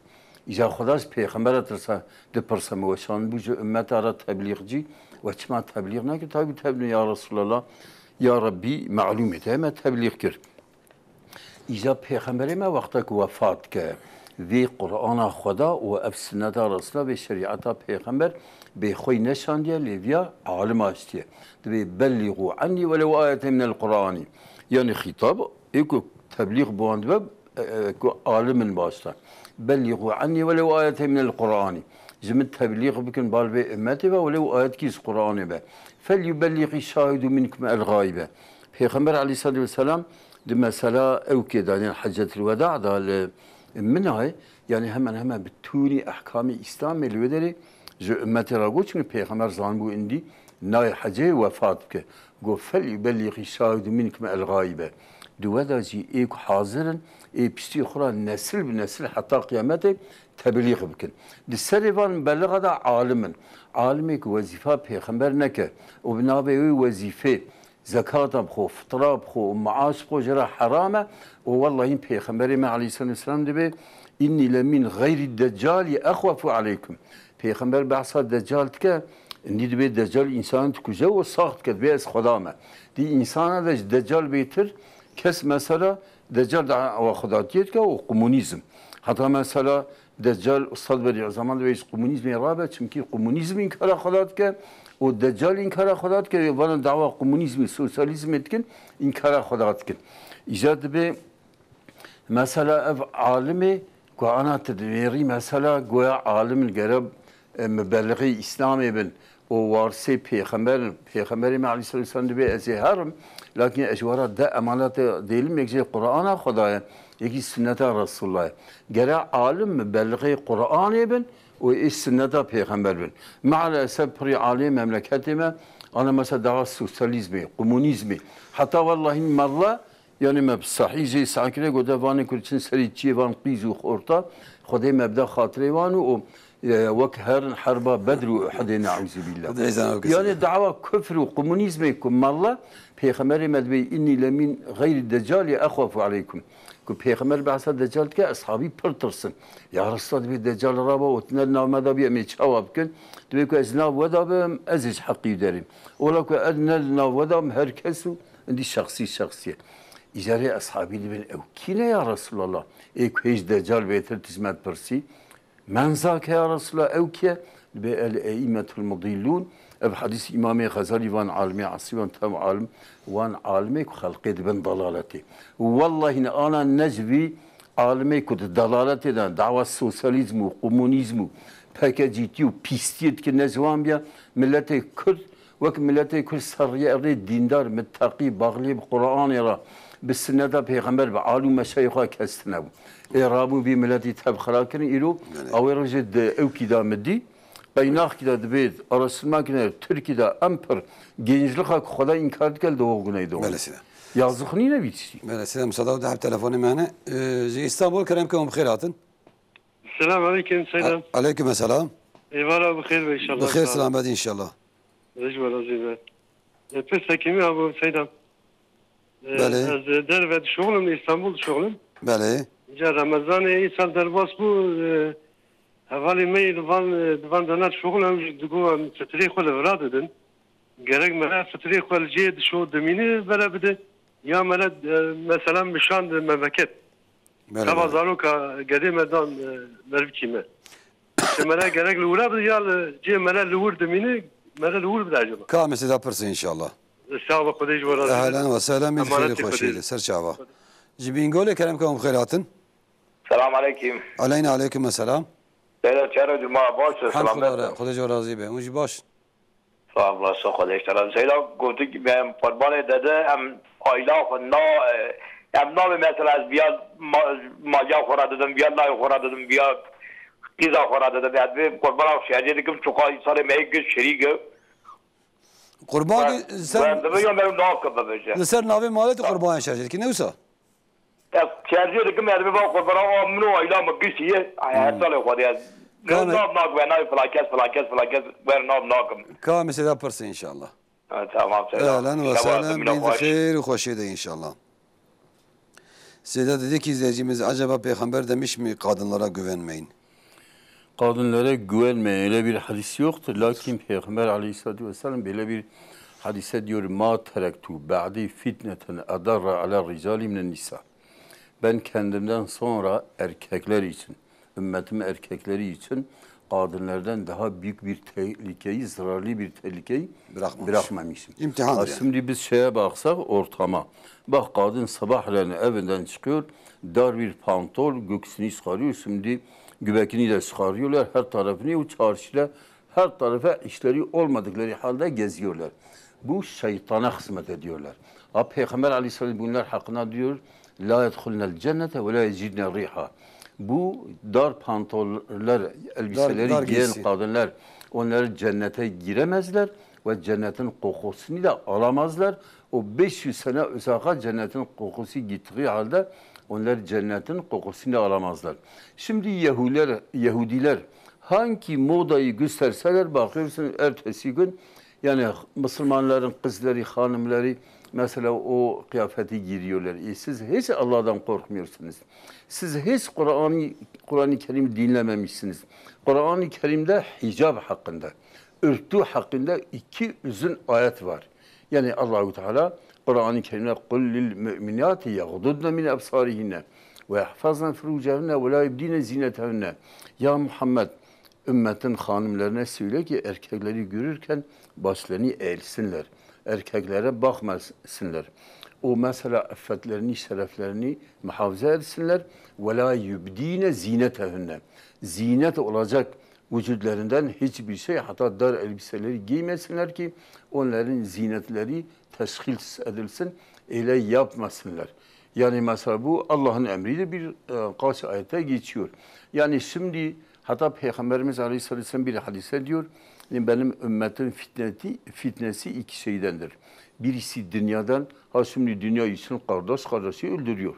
Îca Xuda ji pêxembera tirsa, dipirse me weşan bû ji ummeta re teblîxcî, we çima teblîx nekir? Tabi tebnû ya Resulallah, ya Rebbî, melûm e, te me teblîx kir. Îca pêxemberê me wexta ku wefat ke, vê Qur'ana Xweda û ev sunneta Resula, vê şerîeta pêxember bê xwe neşandiye, lê viya alim aştiye. Dibê bellîxû ennî welew ayete minel Qur'anî. Yanî xîtab, ê ku teblîx bi wan dibe, e, e, ku alim in başta. Bellîxû ennî welew ayete minel Qur'anî. Ji min teblîx bikin, bal vê ummetê ve, welew ayetkî ji Qur'anê be. Fel yubellîxî şahidû minkum el gaibe. Pêxember aleyhissalatu vesselam di mesela ewkê de, yanî Heccetil Weda de li Minayê, yanî hemen hemen bi tûnî ehkamê Îslamê li wê derê ji ummetê re got, çimkî Pêxember zanibû indî nayê hecê wefat bike. Got, "Fel yubellîxî şahidû minkum el gaibe." Di we de jî ê ku hazir in, ê piştî xwe re nesil bi nesil heta qiyametê teblîx bikin. Di serê van mubellixa de alim in. Alimê ku wezîfa pêxember neke û bi navê wê wezîfê zekata bixwe, fitra bixwe û maaş bixwe, ji re heram e. Û wellahî Pêxemberê me aleyhisselatu vesselam dibê, "Înnî le min xeyrî deccalî exwefu aleykum." Pêxember behsa deccal dike, îndî dibê deccal însanan dikuje û sax dike, dibê ez Xweda me. Dî însana de ji deccal bêtir kes mesela deccal dawa xwedatiyê dike û komunîzm. Heta mesela Deccal, Ustad Bedî Zeman dibê ji komunîzmê rabe, çimkî komunîzm înkara Xweda dike û Deccal înkara Xweda dike, vana dawa komunîzmê, sosyalîzmê dikin, înkara Xweda dikin. Îcar dibê, mesela ev alimê ku ana tu dinêrî, mesela goya alim in, gere, e, mubelixê Îslamê bin û warisê pêxember in. Pêxemberê me aleyhisselatu vesselam dibê ez ê herim, lakin ez ji we re de emanete dêlim, yek jê Qur'ana Xweda ye, yekî sunneta Resulullah ye. Gere alim mubelixê Qur'anê bin û ê sunneta pêxember bin. Mealesef pirî alê memleketê me, ana mesela dawa sosyalîzmê, komunîzmê. Heta wellahî mella, yanî me bi sahî jê sahkirê gote, vanê ku çin serî çiyê van qîz û xorta, Xwedê me bide xatirê wan û, û E, wek herin herba Bedr û Uhudê, ne'ûzubîllah. Xwedê hêzan ew kesî Yani be. Dawa kufr û komunîzmê ku malla Pêxemberê me dibê, "Înnî lemîn xeyrî decalî exwafu aleykum." Ku Pêxember behsa decal dike, eshabî pir tirsin. "Ya Resulallah," dibê, "decal raba û tine nav me da bî, em ê çawa bikin?" Dibê ku ez nav we da bim, ez ê ji heqî derêm. Ola ku ez ne nav we da bim, her kes û indî şexsî şexsî ye. Îcarê eshabî dibên, "Ew kî ne ya Resulallah? Ê ku hêj decal bêtir tijmet pirsî?" Menza ke ya Resulallah, ew kî ye? Dibê el eîmetul mudillûn. Ev hadîs Îmamê Xezalî van alimê esrî, van tev alim, van alimê ku xelqê dibin dalaletê. Wellahî ne ana ne ji vî alimê ku di dalaletê de dawa sosyalîzm û komunîzm û pekecîtî û pîstiyê dike, ne ji wan biya, miletê Kurd wek miletê Kurd ser rêyê dîndar, mitteqî, baxliyê bi Quranê re, bi sinneta Pêxember, bi alî û meşayîxê xwe kes tine bû. Ê rabû vî miletî tev xira kirin, îro Belê. Awê rojê di ewkî de mi dî, qeynaxkî de dibê araştirma kine, Tirkî de em pir genclixa ku Xweda înkar dike li dewaq guneyê de. Belê sî de. Yazık nîne vî tiştî. Belê sî de, misada de heb telefonê me hene. Ee, ji Îstanbul kerem ke hûn bi xêr hatin. Selam aleyküm Seydam. A-, aleyküm selam. Êvara bi xêr be inşallah. Bi xêr selamet inşallah. Rêj be razî be. E, pirsek me hebû Seydam. E, Belê. Ez, e, derve dişuxulim, Îstanbul dişuxulim. Belê. Ca Remezanê îsal derbas bû, e, hevalê me yê li van, e, di van dana dişuxulin, ew jî digo em fitrê xwe li vira didin. Gerek me re fitrê xwe li cihê dişo dimîne bere bide, ya me re, e, mesela mişand memleket. Belê, Teva belê. Zaroka gedê me dan, e, merivkî me. Ji me re gerek li wira bide ya li cihê me re li wir dimîne, me re li wir bide acaba. Ka em ê sêda pirsin inşallah. Sağ ol, Xwedê ji we razî be. Ehlen ve sehlen, min Emanetî xêrê Xwedê. Xweşî de, ser çava. Ji Bîngolê kerem ke hûn bi xêr hatin. Selam aleyküm. Aleyna aleyküm selam. Seyda çero cuma baş, Hemd selamet Xweda re, be. Xwedê ji we razî be. Hûn jî baş. Sağ olasın, Xwedê ji te razî. Seyda gotik, em qurbanê dede, em aila xwe na, em nabê mesela ez biya ma-, maliya xwe re dedim, biya layê xwe re dedim, biya qîza xwe re dedim. Ez bê qurbana şercê dikim, çuqa însanê me yê giş şerîk e. Qurban Ben, ki sen ben dibe ya me nakim bibêje. Li ser navê malê tu qurban şercê dikî, ne wisa? Ez tercih dikim, ez biba qurbana, a min û aila min giştî ye. Ay, her salê xwe de ez. Ka me- Nav nakim, navê filan kes, filan kes, filan kes, wer nav nakim. Ka me sêda pirse inşallah. Ha, tamam, selam. Ehlen ve Şeva sehlen, dimine bîn xweş. Xêr û xweşê de inşallah. Sêda dedi ki izleyicimiz, acaba Peygamber demiş mi kadınlara güvenmeyin? Kadınlara güvenmeyin. Öyle bir hadis yoktur. Lakin Peygamber aleyhissalatu vesselam böyle bir hadise diyor, "Ma terektu ba'di fitneten edarra ala ricali minen nisa." Ben kendimden sonra erkekler için, ümmetim erkekleri için kadınlardan daha büyük bir tehlikeyi, zararlı bir tehlikeyi Bırakmamış. Bırakmamışım. İmtihandır Ha, yani. Şimdi biz şeye baksak ortama. Bak, kadın sabahleyin evinden çıkıyor, dar bir pantol, göğsünü çıkarıyor, şimdi göbekini de çıkarıyorlar, her tarafını, o çarşıda her tarafa işleri olmadıkları halde geziyorlar. Bu şeytana hizmet ediyorlar. Ha, Peygamber aleyhisselam bunlar hakkında diyor, "La yedhulnel cennete ve la yecidne riha." Bu dar pantolonlar, elbiseleri Dar, dar giyen giysi. kadınlar, onlar cennete giremezler ve cennetin kokusunu da alamazlar. O beş yüz sene uzaka cennetin kokusu gittiği halde onlar cennetin kokusunu da alamazlar. Şimdi Yahudiler, Yahudiler hangi modayı gösterseler bakıyorsun ertesi gün, yani Müslümanların kızları, hanımları mesela o kıyafeti giriyorlar. E, siz hiç Allah'tan korkmuyorsunuz. Siz hiç Kur'an'ı, Kur'an-ı Kerim dinlememişsiniz. Kur'an-ı Kerim'de hicab hakkında, örtü hakkında iki uzun ayet var. Yani Allahu Teala Kur'an-ı Kerim'de "Kul lil mu'minati yaghdudne min absarihinne ve yahfazne furucehunne ve la yubdine zinetehunne." Ya Muhammed, ümmetin hanımlarına söyle ki erkekleri görürken başlarını eğilsinler. Erkeklere bakmasınlar. O mesela iffetlerini, şereflerini muhafaza etsinler. Ve la yubdine zinetehunne. Zinet olacak vücutlarından hiçbir şey, hatta dar elbiseleri giymesinler ki onların zinetleri teşhis edilsin, öyle yapmasınlar. Yani mesela bu Allah'ın emridir, bir, e, kaç ayette geçiyor. Yani şimdi hatta Peygamberimiz Aleyhisselam bir hadise diyor, yani benim ümmetin fitneti, fitnesi iki şeydendir. Birisi dünyadan, ha şimdi dünya için kardeş kardeşi öldürüyor.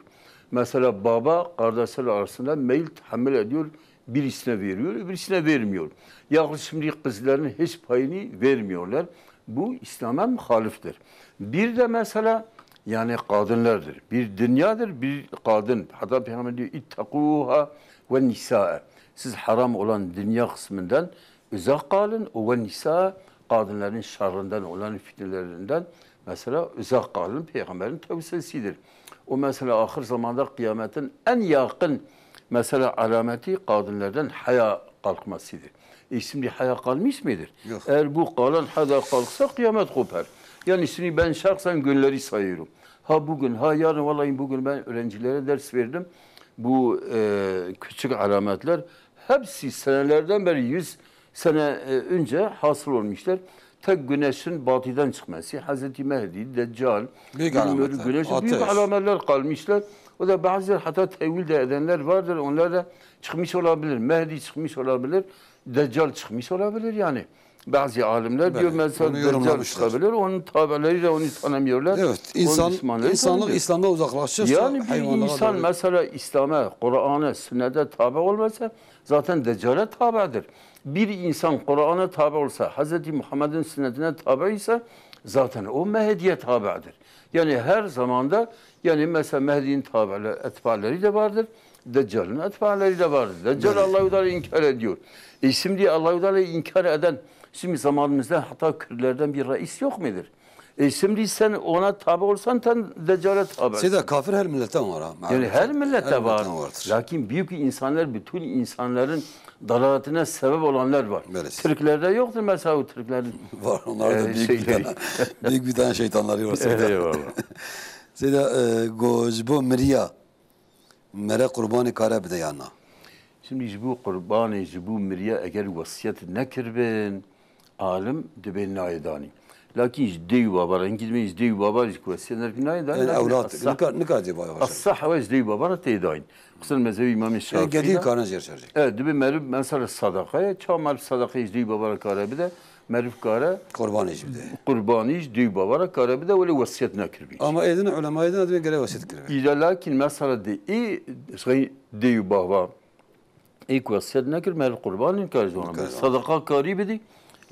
Mesela baba kardeşler arasında meyil tahammül ediyor, Birisine veriyor, öbürsüne vermiyor. Yahut şimdi kızların hiç payını vermiyorlar. Bu İslam'a muhaliftir. Bir de mesela yani kadınlardır. Bir dünyadır, bir kadın. Hatta Peygamber diyor, "İttakuha ve nisae." Siz haram olan dünya kısmından uzak kalın. O ve nisa, kadınların şerrinden, onların fitnelerinden mesela uzak kalın. Peygamberin tavsiyesidir. O mesela ahir zamanda kıyametin en yakın mesela alameti kadınlardan haya kalkmasıdır. E şimdi haya kalmış mıdır? Yok. Eğer bu kalan haya kalksa kıyamet kopar. Yani şimdi ben şahsen günleri sayıyorum. Ha bugün, ha yarın, vallahi bugün ben öğrencilere ders verdim. Bu e, küçük alametler hepsi senelerden beri, yüz sene e, önce hasıl olmuşlar. Tek güneşin batıdan çıkması, Hazreti Mehdi, Deccal, büyük alametler, güneş, büyük alametler kalmışlar. O da bazı hatta tevil de edenler vardır. Onlar da çıkmış olabilir. Mehdi çıkmış olabilir. Deccal çıkmış olabilir yani. Bazı alimler diyor mesela Deccal çıkabilir. Onun tabileri de onu tanımıyorlar. Evet, insan, insanlık İslam'dan uzaklaşırsa yani bir insan mesela İslam'a, Kur'an'a, sünnete tabi olmasa zaten Deccal'e tabidir. Bir insan Kur'an'a tabi olsa, Hazreti Muhammed'in sünnetine tabi ise zaten o Mehdi'ye tabidir. Yani her zamanda yani mesela Mehdi'nin tabileri, etbaleri de vardır. Deccal'ın etbaleri de vardır. Deccal Allahu Teala inkar ediyor. E şimdi Allahu Teala inkar eden, şimdi zamanımızda hatta Kürtlerden bir reis yok mudur? E şimdi sen ona tabi olsan sen Deccal'e tabi. Seyda, kafir her milletten var ha. Yani her millette var. Lakin büyük insanlar, bütün insanların dalaletine sebep olanlar var. Türklerde yoktur mesela o Türklerin. Var, onlar da büyük bir tane, büyük bir tane şeytanları var Seyda. Eyvallah. Seyda, e, go ji bo miriya mere qurbanê kare bide ya na? Şimdi ji bo qurbanê, ji bo miriya eger wesiyet nekiribin, alim dibê nayê danî. Lakin ji dê û baba re, hinkî dibên ji dê û baba jî ku wesiyet nekiribin nayê danî. Yani lakin ewlad, esa-, nikar, nikar dê baba. Esah we ji dê û baba re tê dayîn. Xusûsan mezhebê Îmamê Şafîî de. Yani gedî karine jêr şerjê. Evet, dibê meriv mesela sadaqe ye. Çawa meriv sadaqeyê ji dê û baba re kare bide? Meriv kare qurbanê jî bide. Qurbanî ji dê û bava re kare bide, welê wesiyet nekiribî. Ama êdin ulemayê din dibên gere wesiyet kiribe. Îca lakin mesela de ê, şey, dê û bava, ê ku wesiyet nekir, meriv qurbanî nikare ji wan bide. Sadaka karî bidî,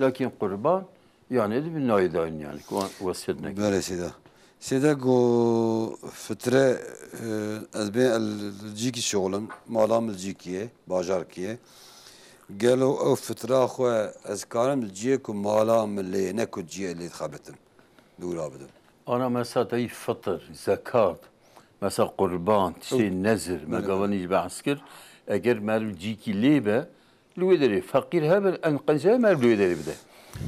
lakin qurban, yani de bir nayê dayîn yani, ku wesiyet nekir. Belê Seyda. Seyda go fitre, e, ez bê el cîkî şoxlim, mala min li cîkî ye, bajarkî ye. Gelo ew fitra xwe ez karim li cihê ku mala min lê ye, ne ku cihê lê dixebitim, dûra bidim? Ana mesela tayî fitir, zekat, mesela qurban, tiştê nezir, me gavanî jî behs kir. Eger meriv cîkî lê be, li wê derê feqîr hebin, en qenc hebe meriv li wê derê bide.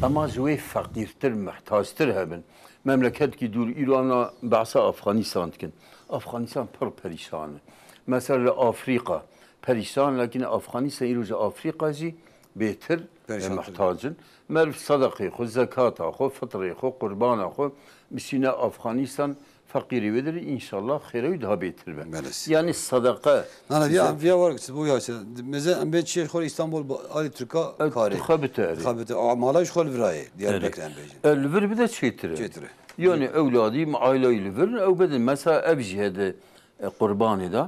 Ema ji wê feqîrtir, mihtactir hebin. Memleketkî dûr, îro ana behsa Afxanîstan dikin. Afxanîstan pir perîşan e. Mesela li Afrîka perîşan, lakin Afxanîstan îro ji Afrîka jî bêtir e, mihtac in. Meriv sedeqê xwe, zekata xwe, fitrê xwe, qurbana xwe, bişîne Afxanîstan, feqîrê wê derê, înşallah xêra wî daha bêtir be. Belê. Yani sedeqe. Nana, viya, viya war, bu ya, meze em bên çiyê xwe Îstanbul, alî Tirka karê. Xwe bite erê. Xwe bite. A, mala ji xwe li virayê, Diyarbekir em bêjin. E, li vir bide çêtir e. Çêtir e. Yani ewladî, aileyî li vir, ew bidin. Mesela ev jî hede, e, qurbanê de.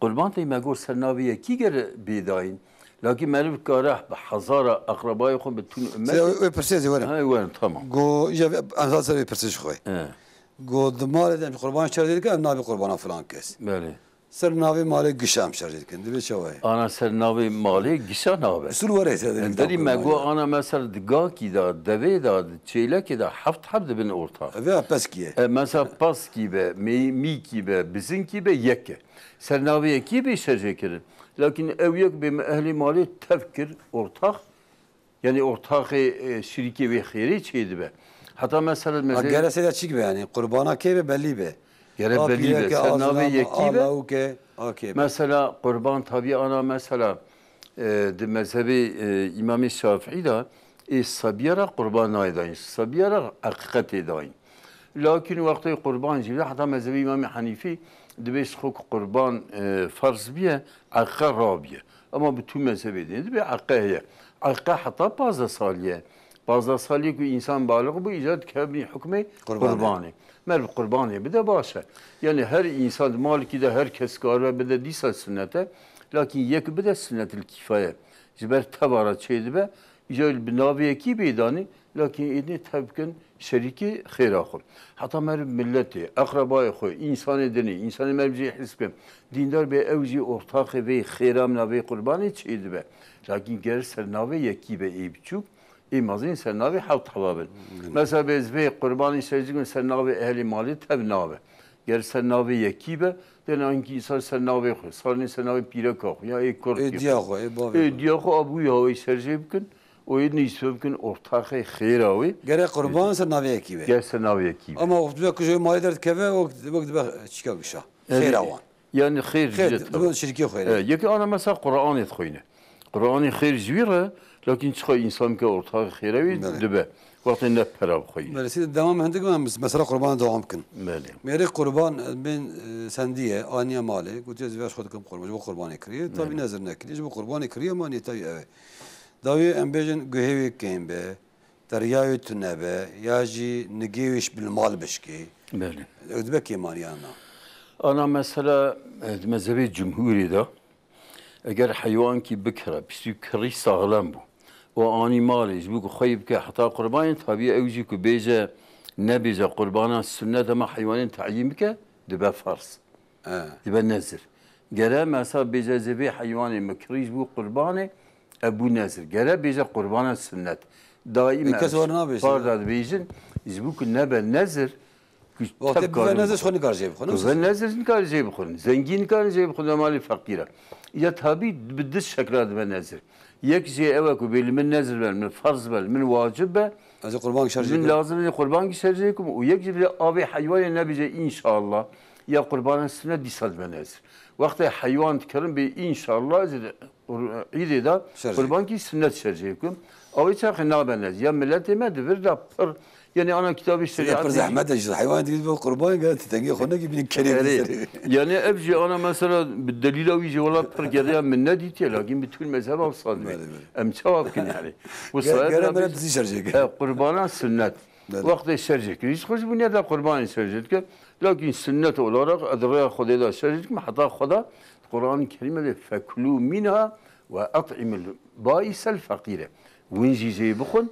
Qurban tey me got ser navê yekî gere bêdayîn. Lakin meriv kare bi hezara eqrebayê xwe bi tûn ummet. Sê wê pirsê zî werin. Ha, werin, tamam. Go, ya, em zaten ser wê pirsê ji xwe. He. Go di malê de em qurban şerjê dikin, em navê qurbana filan kes. Belê. Ser navê malê gişa em şerjê dikin. Divê çawa ye? Ana ser navê malê gişa nabe. Usul were ser. Em derî me got ana mesela di gakî de, devê de, di çêlekê de heft heb dibin ortax. Eve peskî ye. E, mesela paskî be, mey-, mîkî be, bizinkî be, yek e. Ser navê yekî bê şerjê kirin. Lakin ew yek bê me ehlê malê tev kir, ortax. Yani ortaxê, e, şirîkê wê xêrê çêdibe. Heta mesela Ha, mezhebê gere seyda çîk be yani. Qurbana kê be bellî be. Gere bellî be. Ser navê yekî be. Mesela qurban tabi ana mesela, e, di mezhebê, e, Îmamê Şafîî de ê sebiye re qurban nayê dayîn. Sebiye re eqîqetê dayîn. Lakin wextê qurban jî heta mezhebê Îmamê Henîfî dibê ji xwe ku qurban, e, ferz biye, eqîqe rabiye. Ama bi tu mezhebê din dibê eqîqe heye. Eqîqe heta pazdeh salî ye. Pazdeh salî ku însan balix bû, îcar dikevî hukmê qurbanê. Meriv qurbanê bide baş e. Yani her insan, malikî de her kes kare bide dîsa sunnete. Lakîn yek bide sunnetil kîfaye. Ji ber teva re çêdibe, îca bi navê yekî bê danî, lakîn êdî tev bikin şerîkê xêra xwe. Heta meriv miletê, eqrebayê xwe, însanê dinê, însanê meriv jî his bikin, dîndar bê ew jî ortaxê vê xêra min a vê qurbanê çêdibe. Lakîn ger ser navê yekî be ê biçûk, ê mezin ser navê hewt hela bin. Mesela bê ez vê qurbanê ser jî ser navê ehlê malê tev nabe. Ger ser navê yekî be, dene hinkî sar ser navê xwe, sar nê ser navê pîreka xwe, ya ê kurd Ê diya xwe, ê bavê Ê xwe. Diya xwe, a bûyî hawayî ser jê bikin, û ê nîsve bikin, ortaxê xêra wê. Gere qurban ser navê yekî be. Ger ser navê yekî be. Ama wextê ku ji wê malê derdikeve, wek, wek dibe çîka gişa. Evet. Xêra wan. Yani xêr Xêr, ji dibe şirkê xêr. Evet, yekî ana mesela Qur'anê dixwîne. Qur'anê xêr ji wî re, lakin çiqa însan bike ortaxê xêra wî Belê. Dibe. Wextê ne pera bixwîne. Belê, sî devam hindik me, mesela qurban devam bikin. Belê. Mêrê qurban, bên, e, sendiye, aniye malê, gotiye, "Ez vê ji xwe dikim qurban, ji bo qurbanê kiriye." Tabii Belê. Nezir nekiriye, ji bo qurbanê kiriye, ma niyeta wî ev e. Dawî em bêjin guhê wê kêm be, derya wê tune be, ya jî nigê wê ji bil mal bişkê. Belê. Ew dibe kêmaniya na. Ana mesela, e, di mezhebê cumhurê de, eger heywankî bikire, piştî kirî saxlem bû, û anî malê ji bo ku xweyî bike heta qurbanê, tabî ew jî ku bêje, nebêje qurbana sunnet, dema heywanên teyîn bike, dibe ferz. He. Dibe nezir. Gere mesela bêje, "Ez ê vê heywanê min kirî ji bo qurbanê", ev bû nezir. Gere bêje qurbana sunnet. Daîm Ê, kes em war nabêje. Par da dibêjin, ji bo ku nebe nezir, ku Wextê tevkarî bibe nezir, bixwe. Xwe nikar jê bixwe, ne Ku wisa? Ve nezir nikar jê bixwin. Zengî nikar jê bixwin, ve malê feqîra. Ya tabî bi du şekla dibe nezir. Yek jê ew e ku bê li min nezir be, li min ferz be, li min wacib be. Ez ê qurban şer jê Min bikim. Lazim e qurban şer jê bikim. Û yek jî bê avê heywanê nebêje înşallah. Ya qurbana sunnet dîsa dibe nezir. Wextê heywan dikirin bê înşallah ez ê Qur-, îdê de Şer jê. Qurbankî sunnet şer jê bikim. Avê çaxê nabe nezir. Ya miletê me di vir de pir, yani ana kitabê Sî de pir şerîetê zehmet e, ji heywanê digî bo qurban gel titengê xwe nekî bînin kerê Erê. Dizerê. Yani ev jî ana mesela bi delîla wî jî wela pir geriya min nedîtiye, lakin bi tûl mezheba wisa dibê. Belê, belê. Em çawa bikin yani? Bu Gel, sayede gel, em bî- dizî şer jê. E, qurbana sunnet. Belê. Wextê şer jê kir. Hiç xwe ji bû niyeta qurbanê şer jê dike. Lakin sunnet olarak ez rêya Xwedê de şer jê dikim. Heta Xweda Qur'an-ı Kerim'e de "Fekulu minha ve at'imul baisel fakire." Win jî jê bixwin.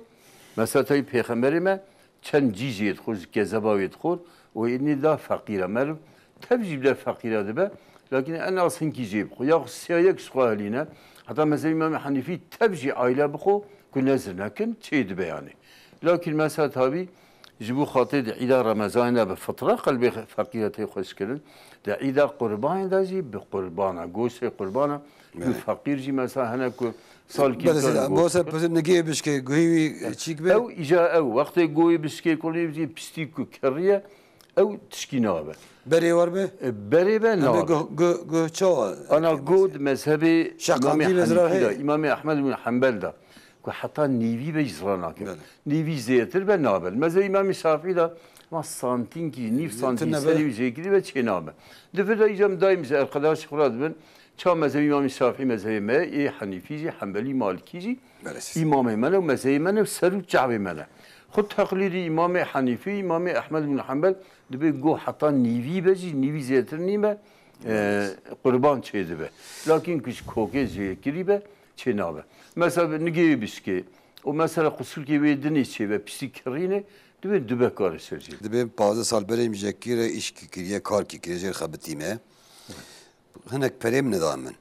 Mesela tabii Peyxemberê me çend cî jê dixwir, ji kezeba wê dixwir û êdî da feqîra. Meriv tev jî bile feqîra dibe. Lakin en az hinkî jê bixwe. Ya siya yek ji xwe helîne. Heta mezhebê Îmamê Henîfî tev jî aile bixwe ku nezir nekin, çê dibe yani. Lakin mesela tabii Ji bo xatirê di îda Remezanê de bi fitra qelbê feqîra tê xweşkirin, di îda qurbanê de jî bi qurbana, goştê qurbana, Belê. Feqîr jî mesela hene ku salkî Belê, kar sê, goşt bo se, dixwin. Pir nigê bişkê, guhî wî çîk be. Ew îca ew, wextê goyê bişkê kulî jî piştî ku kiriye, ew tişkî nabe. Berê war be? E, berê be Em be nabe. Guh, guh, guh çawa? Ana go di mezhebê Şeqandî Îmamê be zirar Henîfî de, heye. Îmamê Ehmed bin Hanbel de. Ku heta nîvî be jî zira nakin. Belê. Nîvî zêtir be nabe. Mezhebê Îmamê Şafî de ma santînkî, nîv santî Tune be. Serî wî jêkirî be çê nabe. Di vir de îca em daîm ji erqedaşê xwe re dibin. Ça mezhebê Îmamê Şafî mezhebê me, ê Henîfî jî, Henbelî, Malikî jî Belê. Îmamê me ne û mezhebê me ne û ser û çavê me ne. Xwe teqlîdî Îmamê Henîfî, Îmamê Ehmed bin Hanbel dibê go heta nîvî be jî, nîvî zêtir nîme, e, Belê. Qurban çê dibe. Lakin ku ji kokê jêkirî be, çê nabe. Mesela bi nigê bişkê û mesela qusulkê wê dinê çêbe piştî kirînê, dibê dibe kare ser jê. Dibê pazdeh sal berê min jekî re îşkî kiriye, karkî kiriye, jêr xebitî me. Hinek perê min neda min.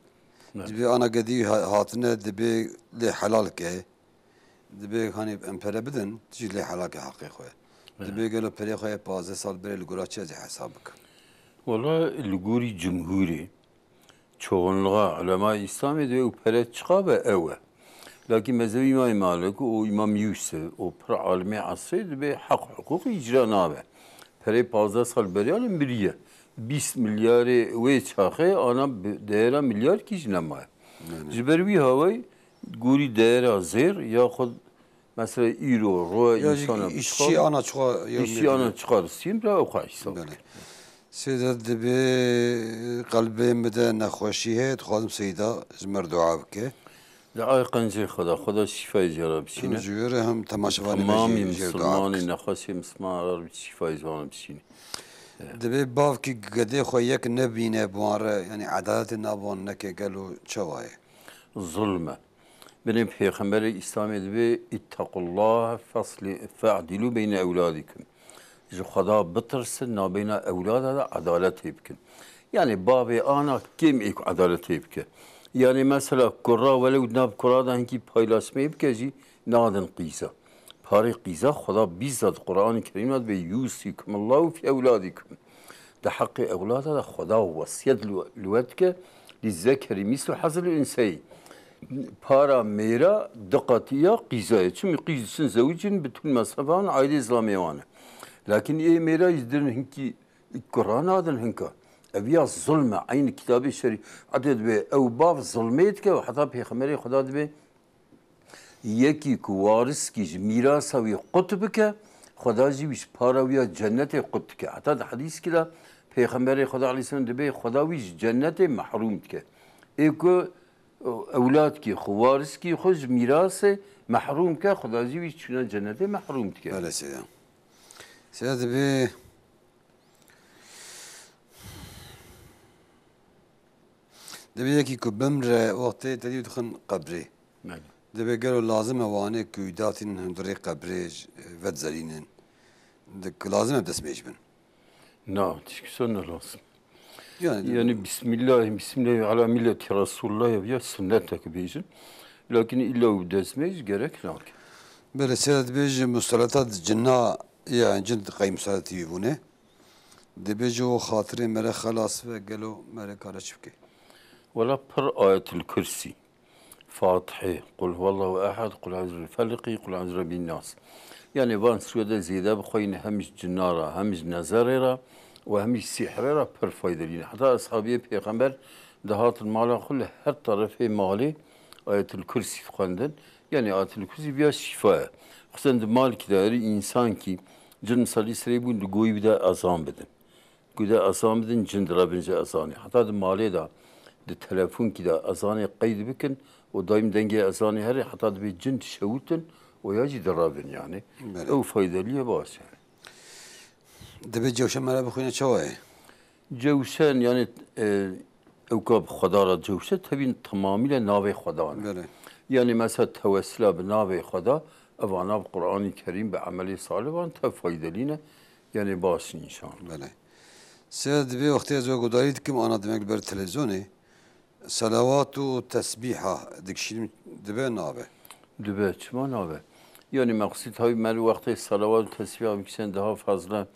Evet. Dibê ana gedî ha-, hatine, dibê lê helal ke. Dibê hanê em pere bidin, tu jî lê helal ke heqê xwe. Evet. Dibê gelo perê xwe yê pazdeh sal berê li gora çi ez ê hesab bikim? Wala li gorî cumhurê Çoxunluğa ulemay Îslamê dibê û pere çiqa be ew e. Lakîn mezhebê Îmamê Malik û Îmam Yûsif û pir alimê esrê dibê heq hiqûq îcra nabe. Perê pazdeh sal beriya li miriye. Bîst milyarê wê çaxê ana bi değera milyarkî jî nemaye. Belê. Ji ber wî hawayî gorî değera zêr yaxud Mesela îro, roya Ya jî însana îşçî çiqa, ana çiqa, ya îşçî ana çiqa distîn bira ew xwe hesab Belê. bike. Seyda dibê qelbê min de nexweşî heye, dixwazim Seyda ji me re dua bike. Duayê qencê Xweda, Xweda şîfayê jê re bişîne. Hem ji wê re hem temaşevanê me Temamî jî jê re dua misilmanê, bike. Nexweşê misilman re şîfayê ji wan re bişîne. Divê bavkî gedê xwe yek nebîne bi wan re, yanî edaletê nav wan neke, gelo çawa ye? Zulm e. Binê Pêxemberê Îslamê dibê, "Îttequllahe feslî-, fe'dîlû beyne ewladikum." Ji Xweda bitirsin, nabeyna ewlada de edaletê bikin. Yanî bavê ana kêm ê ku edaletê bike. Yanî mesela kura welew di nav kura de hinkî paylaşmê bike jî nadin qîza. Parê qîza Xweda bîza di Qur'anê Kerîm de dibê, "Yûsîkumullahu fî ewladikum." Di heqê ewlada de Xweda wesiyet li, li we dike, "Lîzzekerî mîslu hazil unseyî." Para mêra du qatî ya qîza ye. Çimkî qîz diçin zewicin, bütün mesrefan aîlê zilamê wan e. Lakin ê mêra jî din hinkî kura nadin hinka. Ev ya zulm e. Eynî kitabê şerî edê dibê ew bav zulmê dike û heta Pêxemberê Xweda dibê, "Yekî ku wariskî ji mîrasa wî qut bike, Xweda jî wî ji para wî ya cennetê qut dike." Heta di hedîskî de Pêxemberê Xweda aleyhisselam dibê Xweda wî ji cennetê mehrûm dike. Ê ku ewladkî xwe, wariskî xwe ji mîrasê mehrûm ke, Xweda jî wî ji çûna cennetê mehrûm dike. Belê seyda. Seyda dibê, dibê yekî ku bimre wextê te dî dixin qebrê. Belê. Dibê gelo lazim e wanê ku datînin hundirê qebrê ji, vedizerînin. Di, ku lazim e destmêj bin. Na, tişkî ne lazim. Yani, yani Bismillah, Bismillah ala milleti Resulullah ya, ya sünnet ki bêjin. Lakin illa û destmêj gerek nake. Belê, seyda dibêje mustalata di cinna, yani cin qey mustalatî wî bûne. Dibêje o xatirê mere xelas ve, gelo mere kare çi bike? Wela pir Ayetul Kursî. Fatihê, Qul huwallahu ehad, Qul eûzü bil feleqî, Qul eûzü bi rebbin nas. Yanî van sûre de zêde bixweyne hem ji cina re, hem ji nezerê re û hem ji sîhrê re pir faydelî ne. Heta eshabiyê Pêxember dihatin mala xwe li her terefê malê Ayetul Kursî dixwendin. Yanî Ayetul Kursî viya şîfa ye. Xusûsen di malkî de herî însankî cin misalî serê bûn di goyî bide ezan bidin. Ku de ezan bidin, cin direvin ji ezanê. Heta di malê de, di telefonkî de ezanê qeyd bikin û daîm dengê ezanê herê, heta dibê cin dişewtin û ya jî direvin yani. Belê. Ew faydeliye baş e. Dibê cewşe mere bixwîne çawa ye? Cewşen yani, e, ew ka bi Xweda re cewşe, tevî temamîle navê Xweda ne. Belê. Yani mesela tewessila bi navê Xweda, evana bi Qur'anî Kerîm, bi emelê salih van tev faydelî ne. Yani baş in înşallah. Belê. Seyda dibê wextê ez we guhdarî dikim, ana demek li ber televîzyonê, selawat û tesbîha dikişînim, dibe nabe? Dibe, çima nabe? Yani meqsîd tabi me li wextê selawat û tesbîha bikişên daha fazla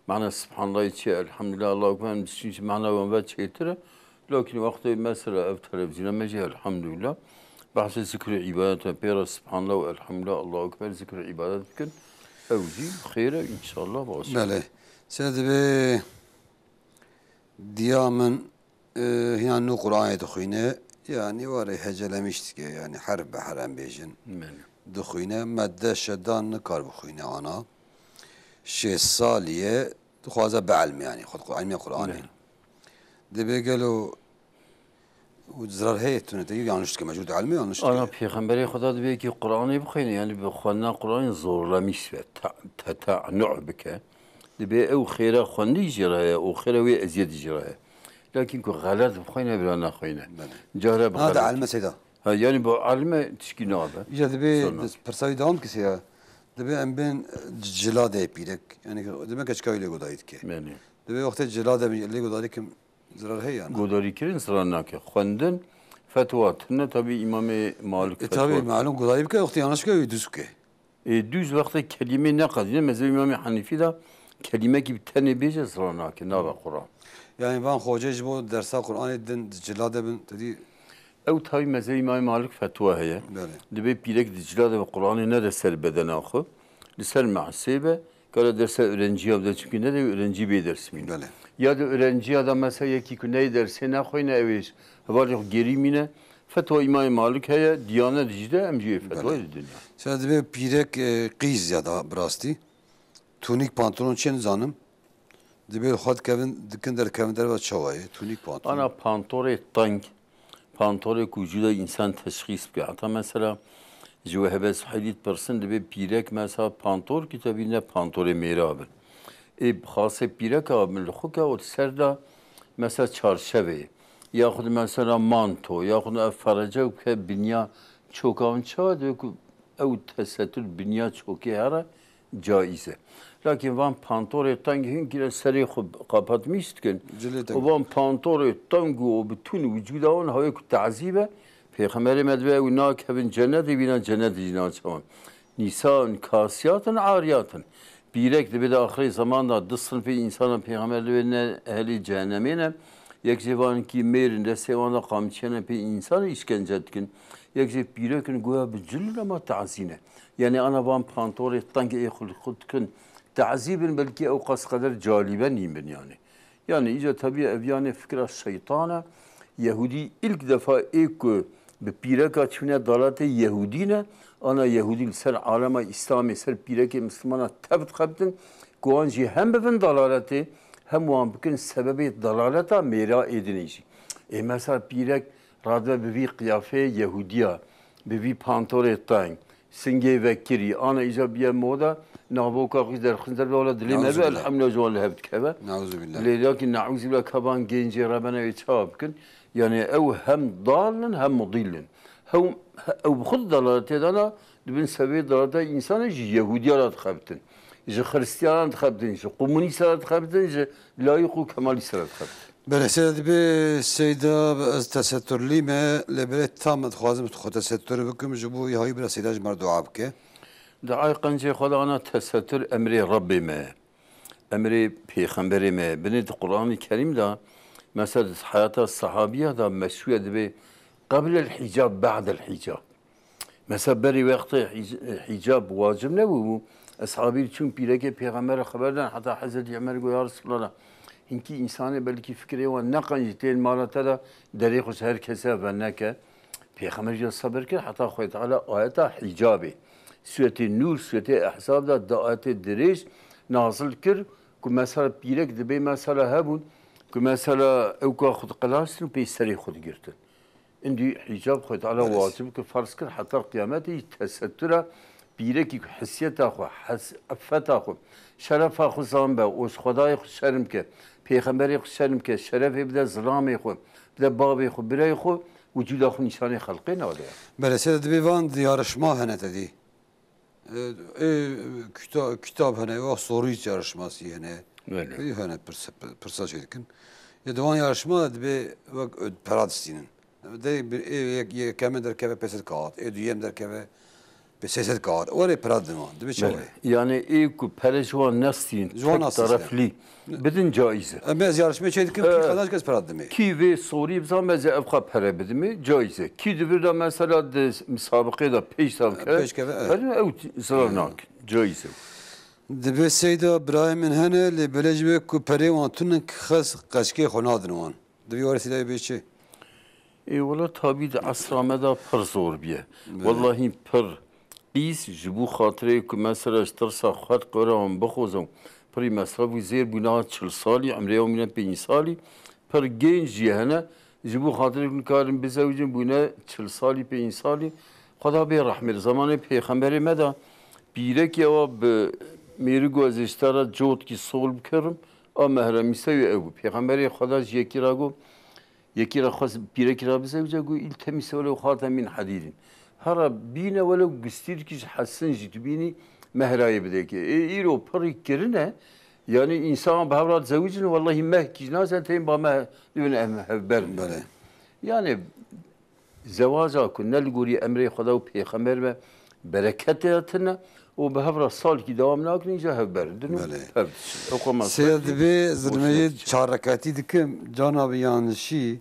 mana Subhanallahî çi, Elhamdülillah, Allahu Ekber, em dişîn jî mana wan ve çêtir e. Lakin wextê mesela ev televîzyona me jî Elhamdülillah, behsê zikr û îbadet e, pê re Subhanallah û Elhamdülillah, Allahu Ekber, zikr û îbadet bikin. Ew jî xêr e, înşallah baş e. Belê. Seyda dibê diya min, e, hîna nû Qur'anê dixwîne, yanî warê hecelemîş dike, yanî herf bi herf em bêjin. Belê. Dixwîne, me deh şedan nikar bixwîne ana. Şêst salî ye, dixwaze bielme, yanî xwe elmê Qur'anê. Belê. Dibê gelo û zirar heye tune te yanlış dike, mecbur di elmê yanlış dike. Ana Pêxemberê Xweda dibê ki Qur'anê bixwîne, yanî bi xwendina Qur'anê zorlemîş be, te-, teta'nu bike. Dibê ew xêra xwendî jî re ye û xêra wê eziyetî jî re ye. Lakin ku xelet bixwîne, bila nexwîne. Belê. Cara bi xelet. Ha, di elme seyda. Ha, yani bu elme tişkî nabe. Îca dibê pirsa wî dewam dike seyda. Dibê em bên ciladê pîrek. Yani dibê keçika wî lê godayî dike. Belê. Dibê wextê cilade lê godayî kim zirar heye yana? Godarîkirin zirar nake. Xwendin fetwa tune tabi Îmamê Malik. E, tabi malum godarî bike, wextê yanlış bike wî duz bike. Ê, dûz wextê kelîmê neqedîne, mezhebê Îmamê Henîfî de kelîmekî bi tenê bêje zirar nake, nabe Quran. Yani van xocê ji bo dersa Quranê din di cila de bin, te dî? Ew tabi mezhebê Îmamê Malik fetwa heye. Belê. Dibê pîrek di cila de bi Quranê nede ser bedena xwe, li ser me'sê be, kare dersa öğrenciya bide, çimkî nede öğrencî bê ders bîne. Belê. Ya da öğrenciya da mesela yekî ku neyê dersê nexweyne, ew ê hevalê xwe gêrî mîne, Fetwa Îmamê Malik heye, Diyanet jî de em jî ê fetwayê didin. Seyda dibê pîrek, e, qîz ya da bi rastî. Tûnîk pantolon çi ye nizanim. Dibê xwe dikevin, dikin derkevin derve çawa ye? Tûnîk pantolon. Ana pantorê teng, pantorê ku jû de însan teşxîs bike. Heta mesela ji Wehbe Suheylî dipirsin, dibê pîrek mesela pantor ki tevî ne pantorê mêra bin. Ê bi xasê pîreka min li xwe ke û di ser de mesela çarşevê, yaxud mesela manto, yaxud ev ferece û ke binya çoka hûn çawa dibe ku ew tesetûr binya çokê here caiz e. Lakin van pantorê teng hin kire serê xwe qapatmîş dikin. Cilê teng. Û van pantorê teng û û bütün wicûda wan hawê ku tazîb e, Pêxemberê me dibe ew nakevin cenetê, vîna cenetê jî naçe wan. Nîsan kasiyatun ariyatun. Pîrek dibe di axirê zaman de du sinfê însanan Pêxember dibe ne ehlê cehennemê ne. Yek jê van kî mêr in, destê wan de qamçiyene pê însanê îşkence dikin. Yek jê pîrek in, goya bi cil in ama tazî ne. Yani ana van pantorê teng ê xwe li xwe dikin. Tazî bin, belkî ew qas qeder calîbe nîn bin yani. Yani îca tabii ev yani fikra şeytan e. Yehudî ilk defa ê ku bi pîreka çûne dalatê Yehudî ne, ana Yehudî li ser alema Îslamê, ser pîrekê Mislimana tev dixebitin, ku wan jî hem bibin dalaletê, hem wan bikin sebebê dalaleta mêra ê dinê jî. Ê mesela pîrek radibe bi vî qiyafeyê Yehudiya, bi vî pantorê teng, singê vekirî, ana îca biye moda, navoka xwe derxin derve, wala dilê me be, Nauzubillah. Elhamdülillah, ji wan li hev dikeve. Nauzubillah. Lê lakin nauzubillah, kavan gencê rebene wê çawa bikin? Yani ew hem dal in hem mudil in. Hew, ew bi xwe dalaletê dana, dibin sebê dalaleta însanê ji Yehudiya re dixebitin. Ji Xristiyana dixebitin, ji komunîsta re dixebitin, ji layîq û kemalîsta re dixebitin. Belê, seyda dibê, seyda ez teseturlî me, lê belê tam dixwazim xwe tesetur bikim, ji bo yahî bira seyda ji me re dua bike. Duayê qencê xwe de ana tesetur emrê Rebbê me, emrê Pêxemberê me. Binê di Qur'anê Kerîm de, mesela di heyata sehabiya de meşhûr e, dibê, "Qeblel hicab, be'del hicab." Mesela berî wextê hîc-, hîcab wacib nebûbû. Eshabî çûn pîrekê pêxemberê xeber dan, heta Hezretî Emer got, "Ya Resulallah, hinkî însanê belkî fikirê wan neqencî tên mala te de derê xwe ji her kesê ve neke." Pêxember jî sabir kir, heta Xwedê Teala ayeta hîcabê, Sûretê Nûr, Sûretê Ehzab de du ayetê dirêj nazil kir ku mesela pîrek dibê mesela hebûn ku mesela ew ka xwe diqelaştin û pê serê xwe digirtin. Îndî hîcab Xwedê Teala Belê. Wacib kir, ferz kir, heta qiyametê jî tesetura pîrekî ku hesiyeta xwe, hes-, effeta xwe, şerefa xwe zan be û ji Xwedayê xwe şerm ke, pêxemberê xwe şerm ke, şerefê bide zilamê xwe, bide bavê xwe, birayê xwe, wicûda xwe nîşanê xelqê nade. Belê, sê dibê van yarışma hene tedî. Ê, ê, kita-, kitab hene, wa sorî yarışmasî hene. Belê. Ê, hene pirsa, pirsa şey dikin. Ya di wan yarışma dibê wek, e, pera distînin. Dê bir, ê, yek, yekemê derkeve pêsed kağıt, ê duyem derkeve pê sê sed kağıt. Were pera didin wan. Dibê çawa ye? Belê. Yani ê ku pere ji wan nestîn, Ji wan tek nestîn. Tereflî. Bidin caiz e. Em ez yarışmê çê dikim, kî Ha. Qazanç kes pera didimê. Kî vê sorî bizan, ez ê ev xwe pere bidimê, caiz e. Kî di vir de mesela di misabiqê de pêş de bike, Pêş keve, evet. Her ew t-, zirar Hmm. nak, caiz e. Dibê seyda birayê min hene, lê belê ji wê ku perê wan tunin xes qeçkê xwe nadin wan. Divê were seyda bê çi? Ê, wela tabî di esra me de pir zor bûye. Belê. Wellahî pir qîs ji bo xatirê ku mesela ji tirsa xwe qewra wan bixwazin, pirî mesref û zêr bûna çil salî, emrê wan bûne pêncî salî, pir genc jî hene, ji bo xatirê ku nikarin bizewicin bûne çil salî, pêncî salî. Xweda bê rehmê, zemanê pêxemberê me de pîrekî ewa bi mêrik û ez ê ji te re cotkî sol bikirim, a mehremî se wî ew bû. Pêxemberê Xweda ji yekî re got, Yekî re xwest pîrekî re bizewice, got, "Îltemîse welew xatem min hedîdin." Here bîne welew gustîrkî ji hesin jî tu bînî mehrayê bidekê. Ê îro pirî kirine, yanî însan bi hev re dizewicin, wellahî mehkî ji naze tên ba me dibin em hevber in. Belê. Yanî zewaca ku ne li gorî emrê Xweda û Pêxember be, bereketê tune û bi hev re salkî dewam nakin, îca hevber in. Din û Belê. Hev diçin. Ew xwe me Sêya xwestî dibê û zilmeyê sêya diçin. Çar rekatî dikim, cana bi yanlişî,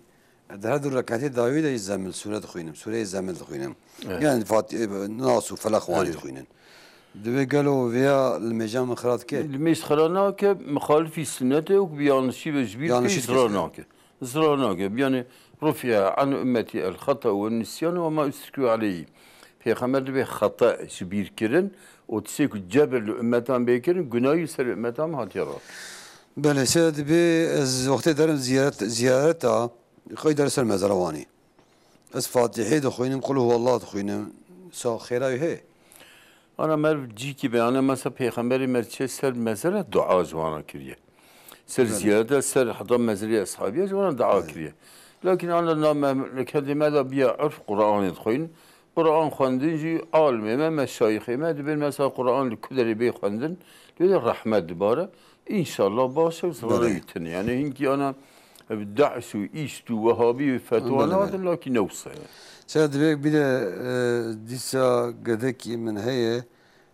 di her du rekatê dawî de jî zemil sûre dixwînim, sûreyê zemil dixwînim. Evet. Yani Fat-, e, Nas û Felaq wanî Evet. dixwînin. Dibê gelo vêya li mêja min xira dike? Li mêj xira nake, mixalifî sunnetê û bi yanlişî ve ji bîr Yanlişî dike, dike, zirar evet. nake. Zirar nake. Yani, "Rufi'a an ümmeti el hata ve nisyan ve ma üstikû aleyhi." Pêxember dibê xeta ji bîr kirin û tiştê ku cebir li ummetan bê kirin, gunahî ser ummetan hatiye rast. Belê, sê dibê ez wextê derim ziyaret, ziyareta, qey der ser mezara wanî. Ez Fatihê dixwînim, Qul huwallah dixwînim, sa xêra wî heye? Ana meriv cîkî be, ana mesela Pêxemberê me çê ser mezele dua ji wana kiriye. Ser Belê. ziyarete, ser heta mezrê eshabiye ji wana dua Belê. kiriye. Lakin ana na memleketê me de biya urf Qur'anê dixwîn. Qur'an xwendin jî alimê me, meşayixê me dibên mesela Qur'an li ku derê bê xwendin, lê de rehmet dibare. Înşallah baş e, Belê. zirarê tune. Yani hinkî ana ev Daeş û îst û Wehabî û fetwa Belê. natin, lakin ne wisa ye. Seyda dibê bîre, e, dîsa gedekî min heye,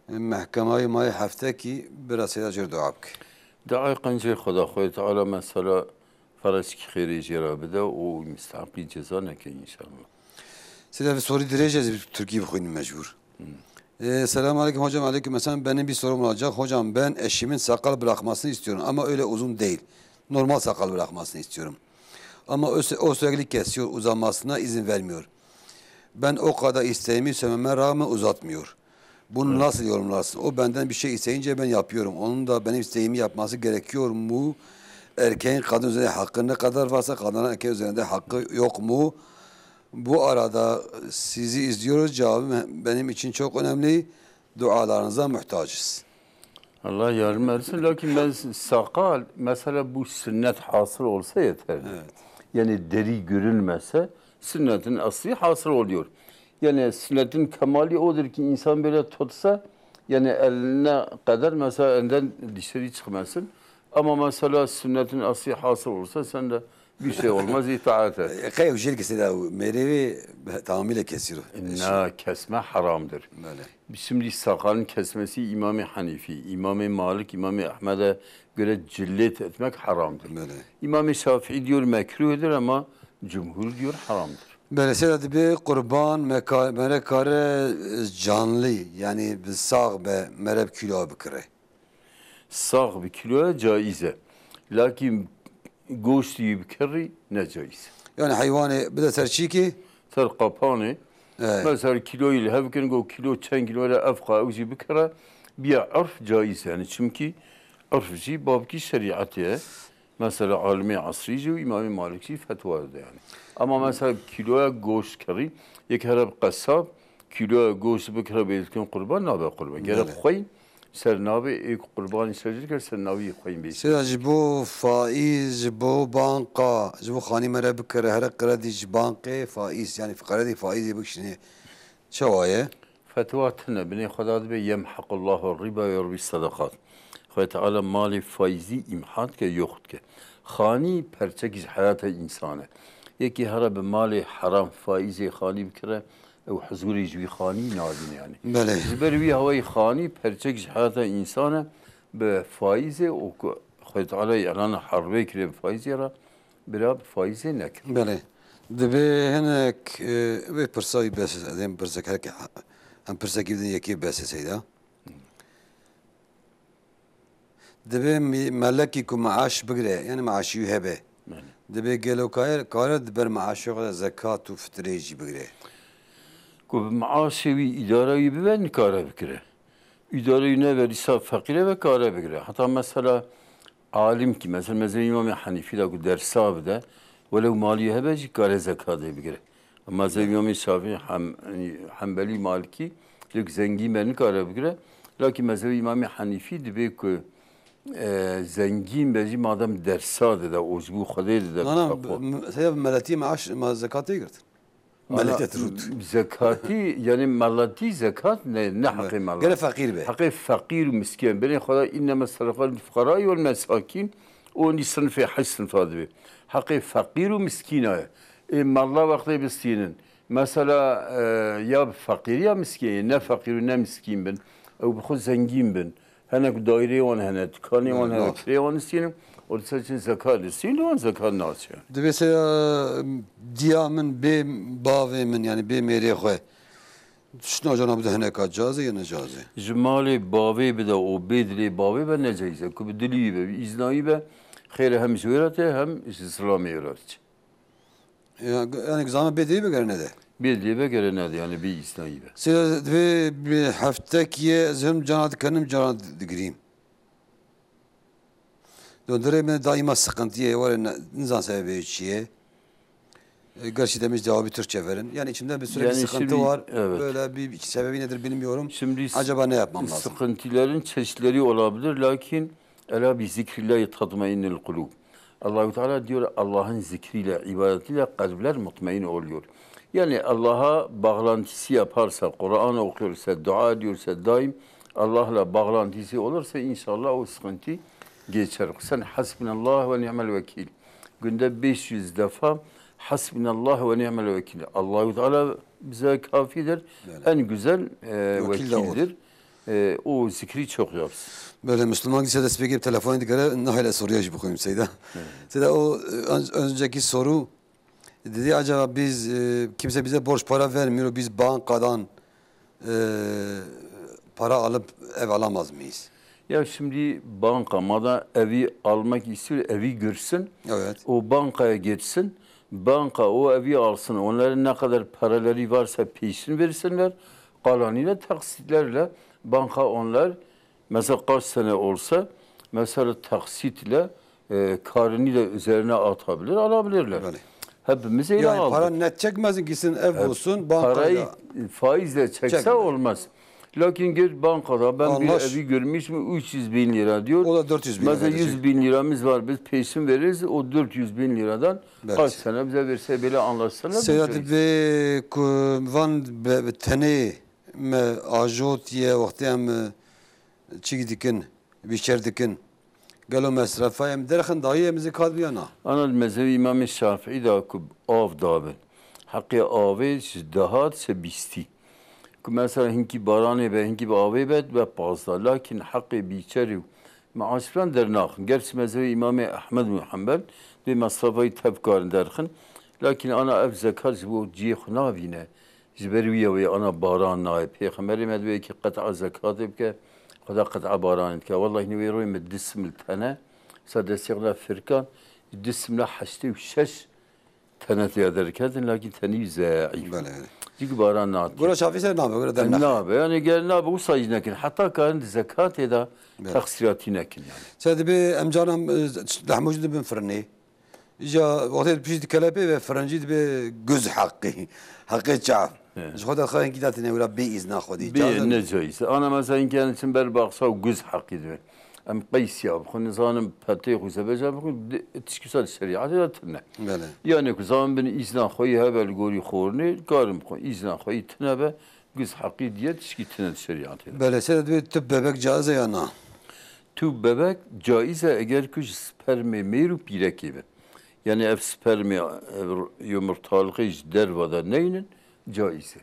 e, mehkemayê mayê heftekî bira Seyda jêr dua bike. Duayê qencê Xweda, Xwedê Teala mesela fereçkî xêrê jê re bide û misteheqî ceza neke înşallah. Seyda, bir soru dirêj ez Türkî bixwînim mecbur. Hı. Ee, selamun aleyküm hocam, aleyküm selam. Benim bir sorum olacak. Hocam, ben eşimin sakal bırakmasını istiyorum ama öyle uzun değil. Normal sakal bırakmasını istiyorum. Ama o, sü- o sürekli kesiyor, uzamasına izin vermiyor. Ben o kadar isteğimi söylememe rağmen uzatmıyor. Bunu Evet. nasıl yorumlarsın? O benden bir şey isteyince ben yapıyorum. Onun da benim isteğimi yapması gerekiyor mu? Erkeğin kadın üzerinde hakkı ne kadar varsa kadının erkeğin üzerinde hakkı yok mu? Bu arada sizi izliyoruz. Cevabı benim için çok önemli. Dualarınıza muhtacız. Allah yardım etsin. Lakin ben sakal, mesela bu sünnet hasıl olsa yeterli. Evet. Yani deri görünmese sünnetin aslı hasıl oluyor. Yani sünnetin kemali odur ki insan böyle tutsa, yani eline kadar mesela elinden dışarı çıkmasın. Ama mesela sünnetin aslı hasıl olsa sen de bir şey olmaz, itaat et. Qey ew jêr kesê de mêrê wê tamamıyla kesî ro. Na, kesme haramdır. Belê. Şimdi sakalın kesmesi İmam-ı Hanifi, İmam-ı Malik, İmam-ı Ahmed'e göre cillet etmek haramdır. Belê. İmam-ı Şafii diyor mekruh'dır ama cumhur diyor haramdır. Belê, seyda dibê qurban meka-, mere kare, e, canlı, yani bi sağ be, mere bi kilo bikire. Sax bi kiloya caiz e. Lakin goştî bi kirrî ne caiz. Yani heywanê bide ser çîkê? Ser qapanê. Evet. Mesela kiloyî li hev kin, go kilo çend kilo re ev qa ew jî bikire. Biya urf caiz yani. Çünkü urf jî babkî şerîetê ye. Mesela alimê esrî jî û Îmamê Malik jî fetwa dide yani. Ama mesela kiloya goşt kirrî, yek here bi qesab, kiloya goşt bikire bê dikin qurban, nabe qurban. Gerek Belê. xwey ser navê ê ku qurbanî ser jî dikir, ser navê yê xweyî bê. Seyda, ji bo faîz, ji bo banka, ji bo xanî mere bikire, here kredî ji bankê faîz, yani kredî faîzê bikişînê. Çawa ye? Fetwa tune, binê Xweda dibe, "Yemhaqullahu riba ve yurbi sadaqat." Xwedê Teala malê faîzî îmha dike, yok dike. Xanî perçekî ji heyata însan e. Yekî here bi malê heram faîzê xanî bikire, ew huzûrê ji wî xanî nadîne yani. Belê. Ji ber wî hawayî xanî perçek ji heyata însan e, bi faîzê û ku Xwedê Teala îlana herbê kiriye bi faîzê re, bira bi faîzê nekin. Belê. Dibê hinek, e, wê pirsa wî bes, ez ê pirsek herke, em pirsekî bidin yekê bes e seyda. Dibê mi-, melekî ku meaş bigire, yani meaşî wî hebe. Belê. Dibê gelo kare, kare di ber meaşê xwe de zekat û fitrê jî bigire. Ku bi meaşê wî îdara wî bibe, nikare bikire. Îdara wî nebe, dîsa feqîre ve kare bigire. Heta mesela alim ki, mesela mezhebê Îmamê Henîfî de ku dersa bide, welew malî hebe jî kare zekatê bigire. Mezhebê Îmamê Şafî, Hem-, Hembelî, Malikî, diyor ki zengîn be nikare bigire. Lakin mezhebê Îmamê Henîfî dibê ku, e, zengîn be jî madem dersa dide, û ji bo Xwedê dide, Ana, bi taqwa. m-, seyda bi meletî meaş, ma zekatê girtin. Ana, Melete rût. Zekatî, yani meletî zekat ne, ne heqê mela. Gere feqîr be. Heqê feqîr û miskîn. Binê Xweda, "Inneme sadaqat lil fuqarai vel mesakîn." O nî sinfê heşt sinfa dibe. Heqê feqîr û miskîna ye. Ê mela wextê bistînin. Mesela, e, ya bi feqîr ya miskîn, ne feqîr û ne miskîn bin. Ew bi xwe zengîn bin. Hinek daîreyê wan hene, dikanê wan hene, Evet. kirê wan distînin, û li ser çi zekat distînin, li wan zekat naçe. Dibê se, e, diya min bê bavê min, yani bê mêrê xwe, tiştna cana bide hineka cazê ya ne cazê? Ji malê bavê bide û bê dilê bavê be ne caiz e. Ku bi dilî be, bi îznayî be, xêr e hem ji wê re tê, hem ji zilamê wê re diçe. Ya, yani zama bê dilê be gere nede. Bê dilê be gere nede, yani bê îznayî be. Sê divê bi heftek ye, ez hem cana dikenim, cana digirîm. Dondurê me daîma sıkıntı ye, were ne-, nizan sebebê çi ye. E, gerçi demiş cevabı Türkçe verin. Yani içimde bir sürekli Yani sıkıntı şimdi, var. evet. Böyle bir sebebi nedir bilmiyorum. Şimdi s- Acaba ne yapmam lazım? Sıkıntıların çeşitleri olabilir, lakin ela bi zikrillahi tatmainnul kulub. Allahu Teala diyor, Allah'ın zikriyle, ibadetiyle kalpler mutmain oluyor. Yani Allah'a bağlantısı yaparsa, Kur'an okuyorsa, dua ediyorsa, daim Allah'la bağlantısı olursa inşallah o sıkıntı geçer. Sen hasbinallah ve ni'mel vekil. Günde beş yüz defa hasbinallah ve ni'mel vekil. Allahu Teala bize kafidir. Böyle. En güzel e, Vekil de odur. vekildir. E, o zikri çok yapsın. Böyle Müslüman gitse de spêkê telefon digere nahile soruya jî bixwînim Seyda. Seyda o e, ön- önceki soru dedi acaba biz e, kimse bize borç para vermiyor biz bankadan e, para alıp ev alamaz mıyız? Ya şimdi banka madem evi almak istiyor, evi görsün. Evet. O bankaya geçsin. Banka o evi alsın. Onların ne kadar paraları varsa peşin versinler. Kalanıyla taksitlerle banka onlar mesela kaç sene olsa mesela taksitle e, karını da üzerine atabilir, alabilirler. Böyle. Hepimiz öyle Yani aldık. Para net çekmesin gitsin ev olsun Parayı bankayla. Faizle çekse Çekmez. Olmaz. Lakin gir bankada ben Anlaş- bir evi görmüşüm üç yüz bin lira diyor. O da dört yüz bin lira Mesela verecek. yüz bin liramız var biz peşin veririz o dört yüz bin liradan Verecek. Kaç sene bize verse böyle anlaşsınlar. biz Seyda veririz. Be ku van be, be tenê me ajot ye wextê em e, çîk dikin, bîçer dikin. Gelo mesrefa em derxin dayê em zî kat biyana. Ana li mezhebê Îmamê Şafîî de ku av dabin. Heqê avê ji dehat se bîstî. Ku mesela hinkî baranê be, hinkî bi avê be, be pazdeh. Lakin heqê bîçerî û meaşiran dernaxin. Gerçi mezhebê Îmamê Ehmed û Hembel dê mesrefayî tev karin derxin. Lakin ana ev zekat ji bo cihê xwe navîne. Ji ber wî ye wê ana baran nayê. Pêxemberê me divê yekî qet'a zekatê bike, Xweda qet'a baranê dike. Wellahî nî wê royê me du simil tene, sa destê xwe da firkan, du simla heştê û şeş tene têya derketin, lakî tenî zeîf. Belê, belê. Cîk baran nate. Gora çavî ser nabe, gora dernex. Nabe, yani gel nabe, wisa jî nekin. Heta karin di zekatê de Belê. Teqsîratî nekin yani. Sen dibe em canan e, lehmû jî dibin firinê. Îca wextê pişt di kelepê ve firincî dibe guz heqî. Heqê çav. Ji xwe derxan hinkî datîne wira bê îzna xwedî. Çav Bê ne cayîz. Ana mesela hinkî yani çim ber baxsa û guz heqî dibe. Em qeysiya bixwin, nizanim petê xwe zebeca bixwin, di- tişkî ser şerîatê de tune. Belê. Yani ku zanin bin îzna xwe yî hebe li gorî xornê, karim xwe îzna xwe yî tune be, guz heqî diye tişkî tune di şerîatê de. Belê, sê dibe tu bebek caiz e ya na? Tu bebek caiz e eger ku ji spermê mêr û pîrekê be. Yani ev spermê, ev yumurtalıqê ji derva de neynin, caiz e.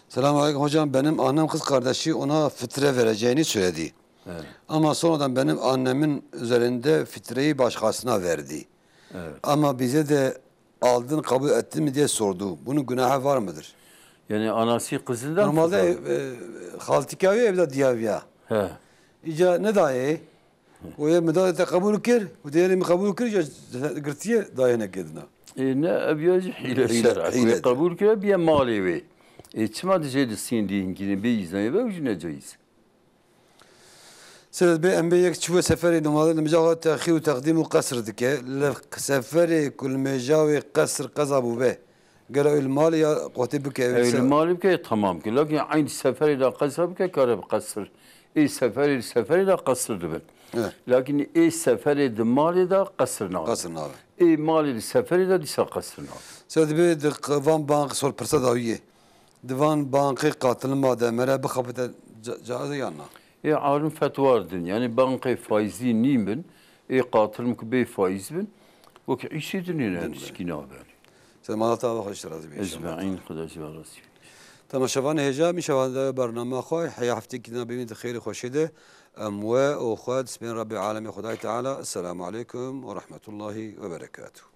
Selamun aleyküm hocam. Benim annem kız kardeşi ona fitre vereceğini söyledi. Evet. Ama sonradan benim annemin üzerinde fitreyi başkasına verdi. Evet. Ama bize de aldın kabul ettin mi diye sordu. Bunun günahı var mıdır? Yani anası kızından Normalde fitre- e, xaltîka wî evde diyaviya. He. Îca ne dayê? O ye min da te qebûl kir, û diğeri min qebûl kir, ya girtiye dayê nekedina. E, ne ev ya jî hîle Hîle- şer'a. hîle Wê qebûl kire biye malê wê. E, çima dije di sîndî hinkî ne bê îznayê ve û jî ne caiz. Seyda Bey, em bê yek çûye seferê, normalde li mêja xwe texîr û teqdîm û qesr dike. Li seferê ku li mêja wê qesr qeza bûbe, gera ew li malê ya xwetê bike, ew Ew se- li malê bike tamam ki. Lakin eyn seferê de qesa bike kare bi qesr. Ê seferê li seferê de qesr dibin. Evet. Lakin ê seferê di malê de qesr nabe. Qesr nabe. Ê malê li seferê de dîsa qesr nabe. Seyda Bey, di q- van bank sor pirsa dawiyê. Di van bankê qatilin ma de mere bixapite ca- caiz e yan na? Ê alim fetwa din. Yani bankê faizî nîn bin. Ê qatilin ku bê faiz bin. Wek îşê dinê ne Din tişkî nabe. Sen mala te ava xweş razî bê. Ecmaîn, Xweda ji we razî. Temaşevanê hêja, mîşevan de bernama xwe, heya heftekî dina bimîn di xêrê xweşê de. Em we û xwe dispên Rabbê Alemê Xwedayê Teala. Esselamu aleykum ve rahmetullahi ve berekatuhu.